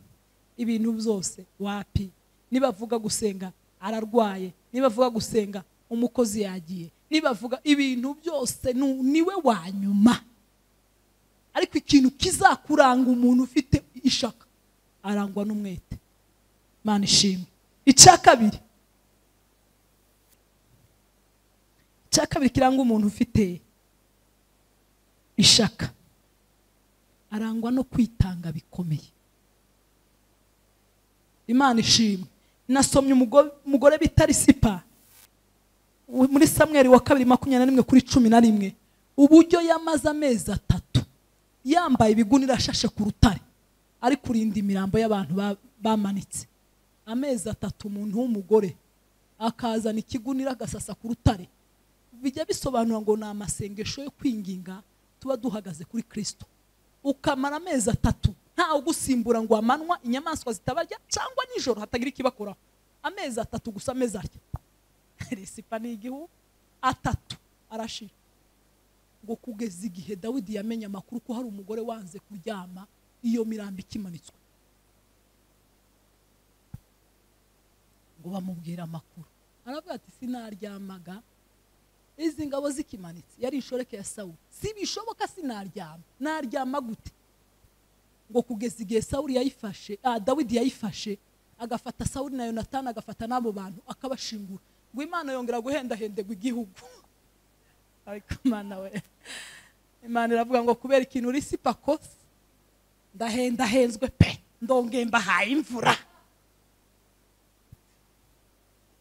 Speaker 1: ibintu byose wapi. Nibavuga gusenga ararwaye, nibavuga gusenga umukozi yagiye, nibavuga ibintu byose niwe wanyuma. Ariko ikintu kizakuranga umuntu ufite ishaka, arangwa n'umwete. Imana ishimwe. Icya kabiri kiranga umuntu ufite ishaka, arangwa no kwitanga bikomeye. Imana ishimwe. Nasomye umugore bita Risipa muri Samweli wa 2 21:11, uburyo yamaze amezi 3 yambaye ibigunira ashashe ku rutare, ari kurinda imirambo y'abantu bamanitse. Amezi 3 umuntu w'umugore akazana ikigunira agasasa ku rutare. Bijya bisobanura ngo ni amasengesho yo kwinginga tuba duhagaze kuri Kristo. Ukamara amezi 3 nta ugusimbura ngo amanwa inyamaswa zitabarya cyangwa nijoro hatagira ikibakoraho. Amezi 3 gusa, amezi arya. Risipa ni igihu 3 arashira. Ngo kugeza igihe Dawidi yamenye amakuru ko hari umugore wanze kuryama iyo mirambo ikimanitswe, ngo bamubwira amakuru, aravuga ati sinaryamaga izi ngabo zikimanitse. Yari inshoreke ya Sawuli. Si bishoboka, sinaryama. Naryama gute? Ngo kugeza igihe Sawuli yayifashe, Dawidi yayifashe, agafata Sawuli na Yonatani, agafata n'abo bantu akabashingura. Ngo Imana yongera guhendahendegwa igihugu. Ariko Imana we, Imana iravuga ngo kubera ikintu Risipa kose, ndahendahenzwe pe, ndongeye mbahaye imvura.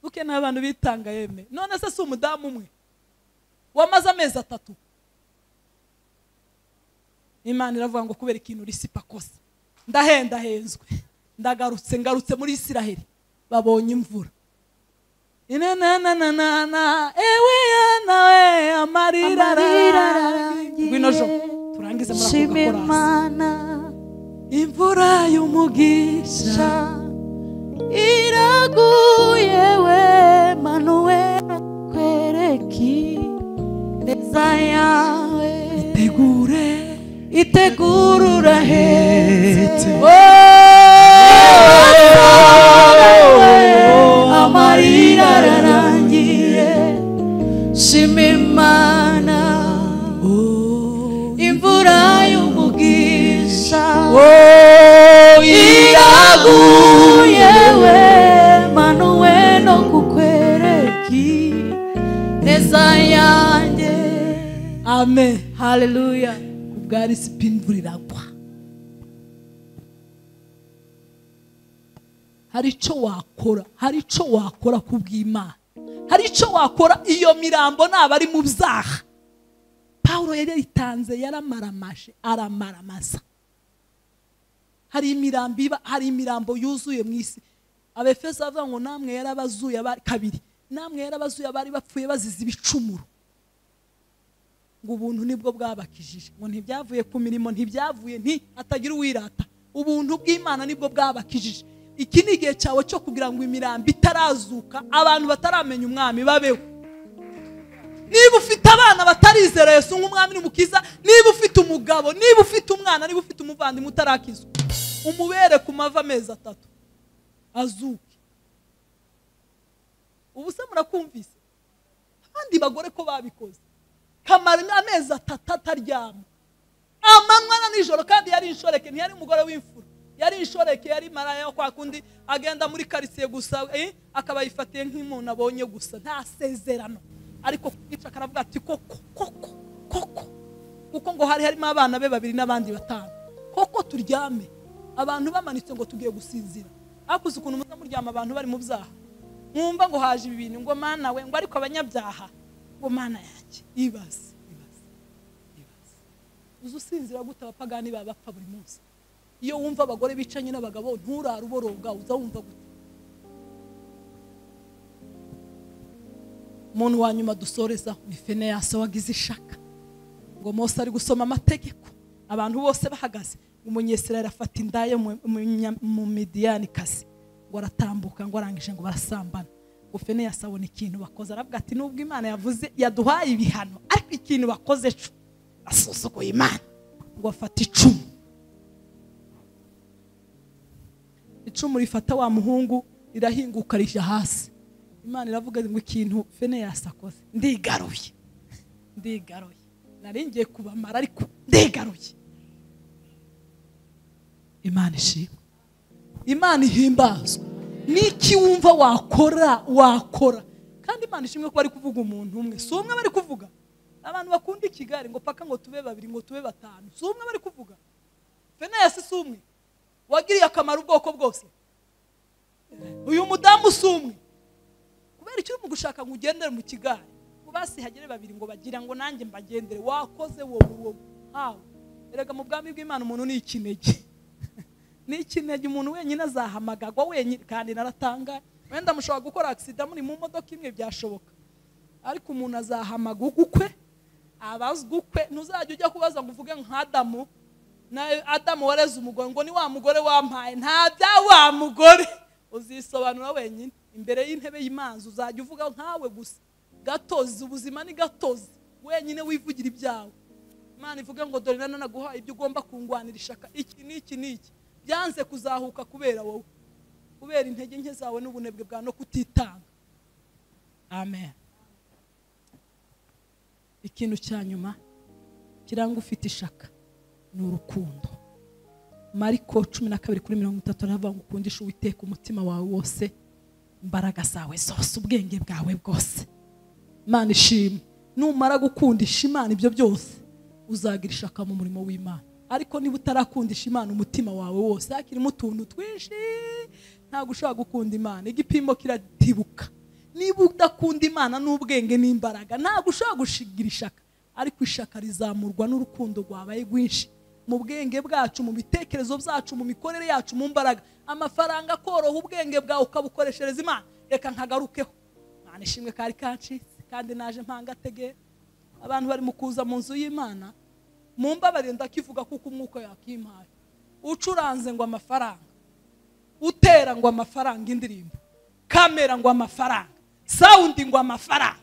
Speaker 1: Uke n'abantu bitanga yeme. None se si umudamu umwe wamaze amezi 3? Imana iravuga ngo kubera ikintu Risipa kose, ndahendahenzwe, ndagarutse, ngarutse muri Isiraheli, babonye imvura. Inananana ewe nawe amarira ararangiye. Ngwino jo turangize muri ako gakorasi. Imvura y'umugisha
Speaker 2: iraguye we Manuel, kwereki neza yawe,
Speaker 1: itegure,
Speaker 2: itegure urahetse. Amarira ararangiye, shima Imana, imvura y'umugisha iraguye we Manuel, no kukwereki neza yanjye.
Speaker 1: Amen.
Speaker 2: Hallelujah.
Speaker 1: Kubwa Risipa imvura iragwa. Hari icyo wakora, hari icyo wakora kubw'Imana, hari icyo wakora iyo mirambo naba ari mu byaha. Paulo yari yaritanze, yaramaramaje, aramaramasa. Hari imirambo iba, hari imirambo yuzuye mu isi. Abefeso bavuga ngo namwe yarabazuye kabiri, namwe yarabazuye abari bapfuye bazize ibicumuro. Ngo ubuntu nibwo bwabakijije, ngo ntibyavuye ku mirimo, ntibyavuye nti atagira uwirata. Ubuntu bw'Imana nibwo bwabakijije. Iki ni igihe cyawe cyo kugira ngo imirambo itarazuka, abantu bataramenya umwami babeho. Niba ufite abana batarizera Yesu nk'umwami n'umukiza, niba ufite umugabo, niba ufite umwana, niba ufite umuvandimwe utarakizwa, umubere ku mava amezi 3 azuke. Ubu se murakumvise? Abandi bagore ko babikoze, kamara amezi 3 ataryama, amanywa na nijoro, kandi yari inshoreke, ntiyari umugore w'imfura. Yari inshoreke, yari maraya kwa kundi agenda muri quartier gusa, akaba yifatiye nk'umuntu abonye gusa, nta sezerano. Ariko kwica karavuga ati koko koko koko, kuko ngo hari harimo abana be 2 n'abandi 5. Koko turyame, abantu bamanitse ngo tugiye gusinzira. Akuze ukuntu muza muryama abantu bari mu byaha, mwumva ngo haje ibi bintu ngo mana we, ngo ariko abanyabyaha, Ngo Mana yanjye, ibaze ibaze ibaze. Uzi usinzira gute abapagani baba bapfa buri munsi? Iyo wumva abagore bicanye n'abagabo nturara uboroga, uza wumva gute? Umuntu wa nyuma dusorezaho ni Feneyasi wagize ishaka. Ngo Mose ari gusoma amategeko, abantu bose bahagaze, Umunyesirayeli afata indaya mu Midiyanikazi, ngo aratambuka, ngo arangije ngo barasambana. Ngo Feneyasi abona ikintu bakoze, aravuga ati nubwo Imana yavuze yaduhaye ibihano, ariko ikintu bakoze cyo asuzuguye Imana. Ngo afata icumu, icumu rifata wa muhungu rirahinguka rijya hasi. Imana iravuga ngo ikintu Feneyasi akoze ndigaruye, ndigaruye, nari ngiye kubamara ariko ndigaruye. Imana ishimwe, Imana ihimbazwe. Niki wumva wakora wakora. Kandi Imana ishimwe ko bari kuvuga umuntu umwe, si umwe bari kuvuga. Abantu bakunda ikigari ngo paka ngo tube babiri ngo tube batanu, si umwe bari kuvuga. Feneyasi si umwe wagiriye akamaro ubwoko bwose. Uyu mudamu si umwe. Kubera icyo urimo gushaka ngo ugendere mu kigari, ngo basi hagere babiri ngo bagira ngo nanjye mbagendere, wakoze wowe wowe hawe. Erega mu bwami bw'Imana umuntu ni ikinege, ni ikinege. Umuntu wenyine azahamagagwa wenyine. Kandi naratanga wenda mushobora gukora accident muri mu modoka imwe, byashoboka, ariko umuntu azahamagagwa ukwe, abazwa ukwe. Ntuzajya ujya kubaza ngo uvuge nka Adamu, na Adamu wareze umugore ngo ni wa mugore wampaye. Nta bya wa mugore, uzisobanura wenyine imbere y'intebe y'imanza. Uzajya uvuga nkawe gusa, gatozi. Ubuzima ni gatozi, wenyine wivugira ibyawe. Imana ivuga ngo dore nanaguhaye ibyo ugomba kungwanira ishaka, iki n'iki n'iki byanze kuzahuka kubera wowe, kubera intege nke zawe n'ubunebwe bwawe no kutitanga. Amen. Ikintu cya nyuma kiranga ufite ishaka ni urukundo. Mariko 12:30 aravuga ngo ukundishe Uwiteka umutima wawe wose, imbaraga zawe zose, ubwenge bwawe bwose. Imana ishimwe. Numara gukundisha Imana ibyo byose, uzagira ishaka mu murimo w'Imana. Ariko niba utarakundisha Imana umutima wawe wose, hakirimo utuntu twinshi, ntabwo ushobora gukunda Imana. Igipimo kiratibuka. Niba udakunda Imana n'ubwenge n'imbaraga, ntabwo ushobora gushigira ishaka. Ariko ishaka rizamurwa n'urukundo rwabaye rwinshi mu bwenge bwacu, mu bitekerezo byacu, mu mikorere yacu, mu mbaraga. Amafaranga akoroha, ubwenge bwawe ukabukoreshereza Imana. Reka nkagarukeho. Imana ishimwe kari kancitse, kandi naje mpangategera. Abantu bari mu kuza mu nzu y'Imana, mumbabarire ndakivuga kuko umwuka yakimpaye. Ucuranze ngo amafaranga, utera ngo amafaranga indirimbo, kamera ngo amafaranga, sound ngo amafaranga,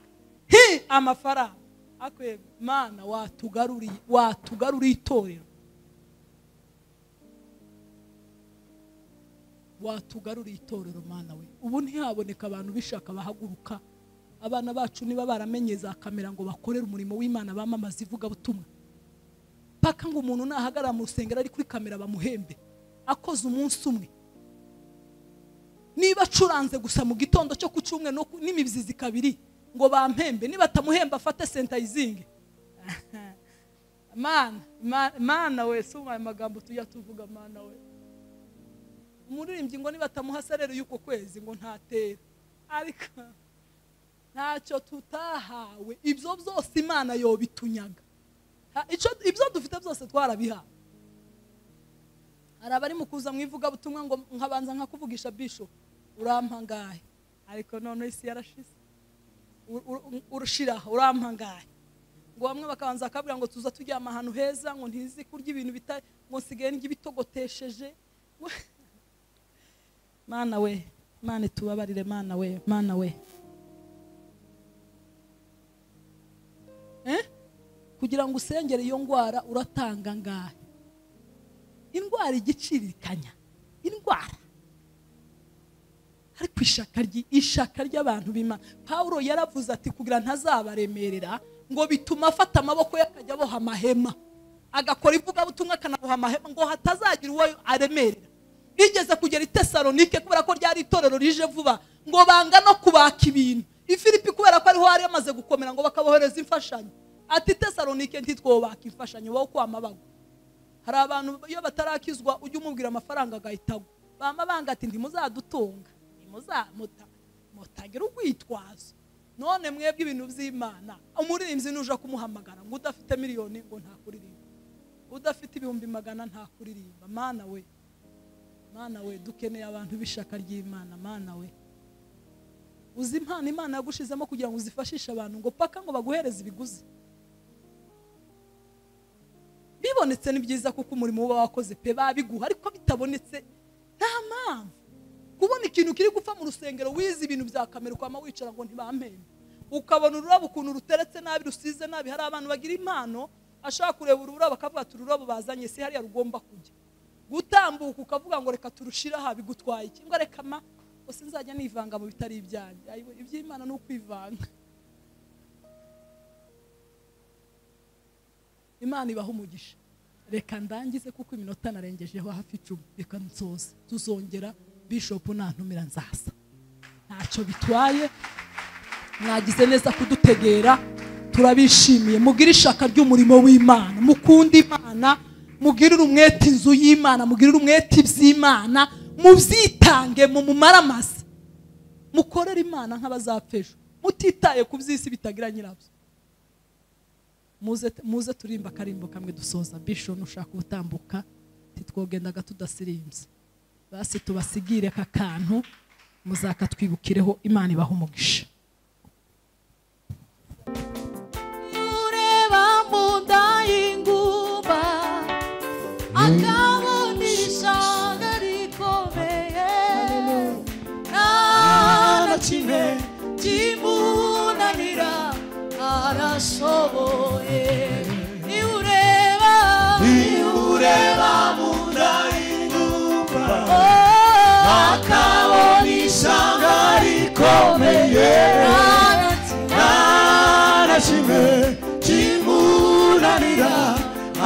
Speaker 1: hi amafaranga. Akwe Mana watugaruriye, watugaruriye itorero, watugaruriye itorero Mana we. Ubu ntihaboneka abantu bishaka bahaguruka. Abana bacu niba baramenye za kamera ngo bakorere umurimo w'Imana, bamamaza ivugabutumwa, paka ngo umuntu nahagarara mu rusengero ari kuri kamera bamuhembe akoze umunsi umwe. Niba acuranze gusa mu gitondo cyo ku cyumweru no n'imibyizi kabiri ngo bampembe, niba atamuhemba afate sentayizingi. Mana, Mana we, suma amagambo tujya tuvuga. Mana we, umuririmbyi ngo niba atamuha salary y'uko kwezi ngo ntatera. Ariko ntacyo tutahawe, ibyo byose Imana yobitunyaga. Ibyo dufite byose twarabihawe. Hari abari mu kuza mu ivugabutumwa ngo nkabanza nkakuvugisha bishop, urampa ngahe? Ariko none isi yarashize, urushira urampa ngahe? Ngo bamwe bakabanza akabwira ngo tuza turyama ahantu heza, ngo ntizi kurya ibintu bitari, ngo nsigaye ndya ibitogotesheje. Mana we, Mana tubabarire, Mana we, Mana we. Kugira ngo usengere iyo ndwara uratanga ngahe? Indwara igicirikanya, indwara. Ariko ishaka ry'abantu b'Imana. Paulo yaravuze ati kugira ntazabaremerera, ngo bituma afata amaboko ye akajya aboha amahema, agakora ivugabutumwa akanaboha amahema, ngo hatazagira uwo aremerera. Rigeze kugera i Tesalonike kubera ko ryari itorero rije vuba, ngo banga no kubaka ibintu. I Filipi kubera ko ariho hari yamaze gukomera, ngo bakabohereza imfashanyo. Ati Tesalonike ntitwobaka imfashanyo bo kwama bagwa. Hari abantu iyo batarakizwa ujya umubwira amafaranga agahitagwa, bama banga ati ntimuzadutunga, mutagira urwitwazo. None mwebwe ibintu by'Imana, umuririmbyi nuja kumuhamagara ngo udafite miliyoni ngo nta kuririmba, udafite 100,000 nta kuririmba. Mana we, Mana we, dukeneye abantu b'ishaka ry'Imana. Mana we, uzi impano Imana yagushizemo kugira ngo uzifashishe abantu ngo paka ngo baguhereze ibiguzi. Bibonetse ni byiza kuko umurimo uba wakoze pe babiguha, ariko bitabonetse nta mpamvu. Kubona ikintu kiri gupfa mu rusengero wize ibintu bya kamera kwama wicara ngo ntibampembe, ukabona ururabo ukuntu ruteretse nabi, rusize nabi. Hari abantu bagira impano ashaka kureba ururabo akavuga ati ururabo bazanye si hariya rugomba kujya. Gutambuka ukavuga ngo reka turushira aha bigutwaye iki? Ngo reka ma bose nzajya nivanga mu bitari ibyanjye. Iby'Imana ni ukwivanga. Imana ibaha umugisha. Reka ndangize kuko iminota narengejeho hafi 10. Reka nsoze, tuzongera. Bishop nantumira nzaza, ntacyo bitwaye. Mwagize neza kudutegera, turabishimiye. Mugire ishaka ry'umurimo w'Imana, mukunde Imana, mugirire umwete inzu y'Imana, mugirire umwete iby'Imana, mubyitange mu mumaramaze, mukorere Imana nk'abazapfa ejo, mutitaye ku by'isi bitagira nyirabyo. Muze turimba akarimbo kamwe dusoza. Bishop nushaka ubutambuka, titwogendaga tudasirimbye. Basi tubasigire aka kantu muzakatwibukireho. Imana ibaha umugisha.
Speaker 2: Ureba mu nda y'ingumba akabona ishanga rikomeye, nta na kimwe kimunanira, arashoboye. Niureba,
Speaker 3: niureba mu nda y'ingumba akabona ishanga rikomeye, nta na kimwe kimunanira,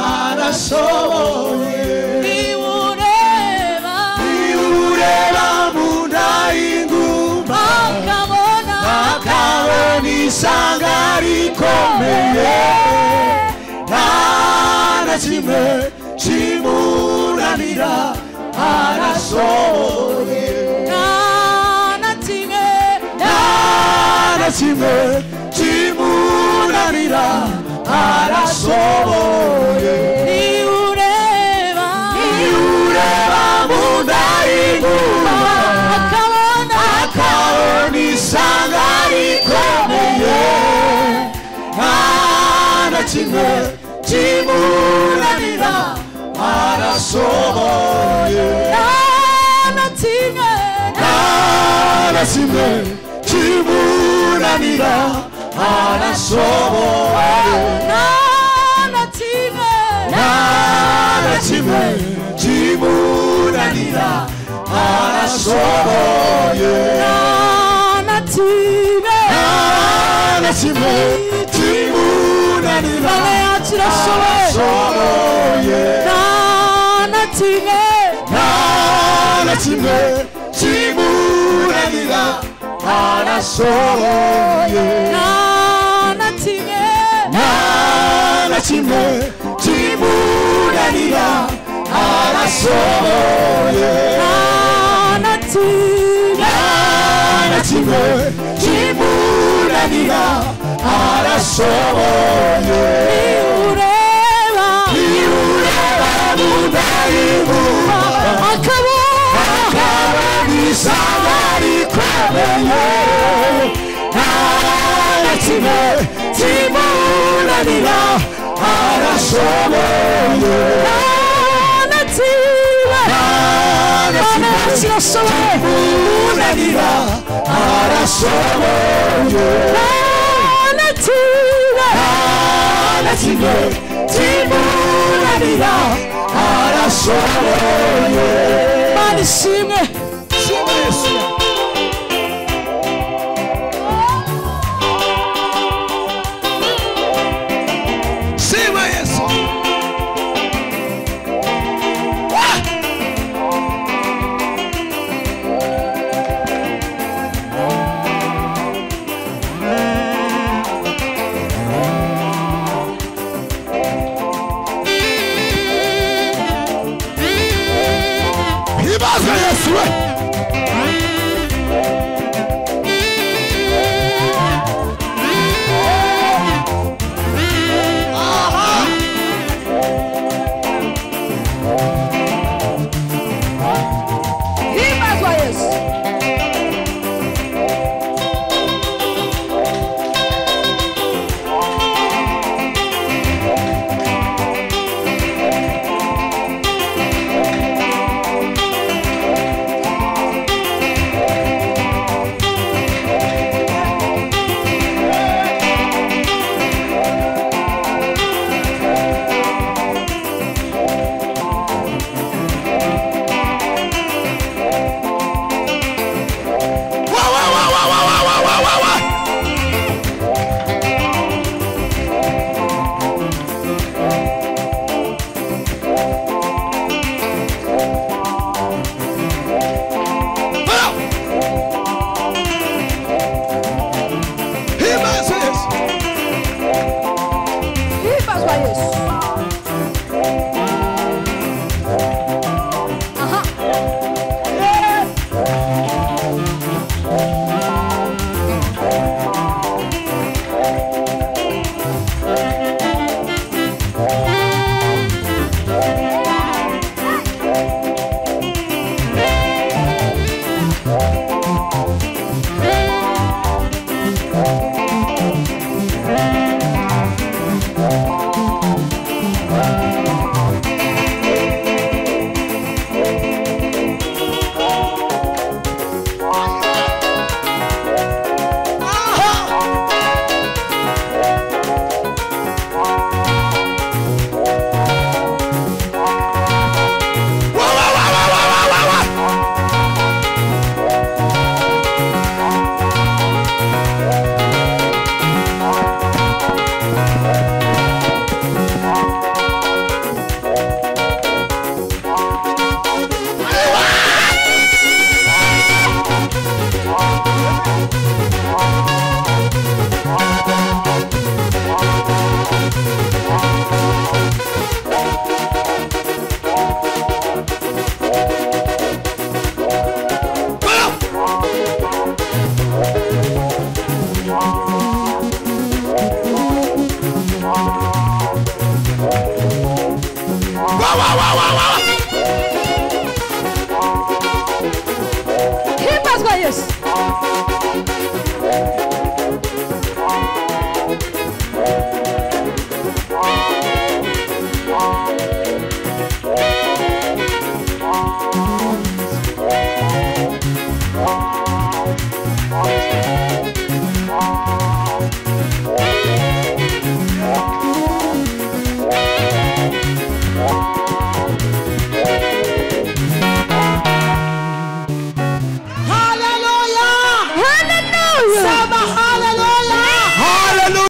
Speaker 3: arashoboye.
Speaker 2: Niureba,
Speaker 3: niureba mu nda y'ingumba akabona ishanga rikomeye, nta na kimwe kimunanira, arashoboye.
Speaker 2: Nta na kimwe,
Speaker 3: nta na kimwe kimunanira, arashoboye.
Speaker 2: Niureba,
Speaker 3: niureba mu nda y'ingumba akabona ishanga rikomeye, nta na kimwe kimunanira, arashoboye.
Speaker 2: Nta na kimwe,
Speaker 3: nta na kimwe kimunanira, arashoboye.
Speaker 2: Nta na kimwe,
Speaker 3: nta na kimwe kimunanira, arashoboye.
Speaker 2: Nta na kimwe,
Speaker 3: nta na kimwe kimunanira,
Speaker 2: Imana yacu irashoboye.
Speaker 3: arashoboye.
Speaker 2: Nta na kimwe,
Speaker 3: nta na kimwe kimunanira, arashoboye.
Speaker 2: Nta na kimwe,
Speaker 3: nta na kimwe kimunanira, arashoboye.
Speaker 2: Nta na kimwe,
Speaker 3: nta na kimwe kimunanira, arashoboye.
Speaker 2: Niureba,
Speaker 3: niureba mu nda y'ingumba
Speaker 2: akabona
Speaker 3: ishanga rikomeye, nta na kimwe kimunanira, arashoboye.
Speaker 2: Nta na kimwe,
Speaker 3: nta na
Speaker 2: Imana yacu
Speaker 3: kimwe
Speaker 2: irashoboye.
Speaker 3: kimunanira, arashoboye.
Speaker 2: Nta na kimwe,
Speaker 3: nta na kimwe kimunanira, arashoboye.
Speaker 2: Imana ishimwe.
Speaker 3: Shima Yesu. Shima Yesu. Ah! Hibazwe Yesu we. Wa, wa, wa, wa.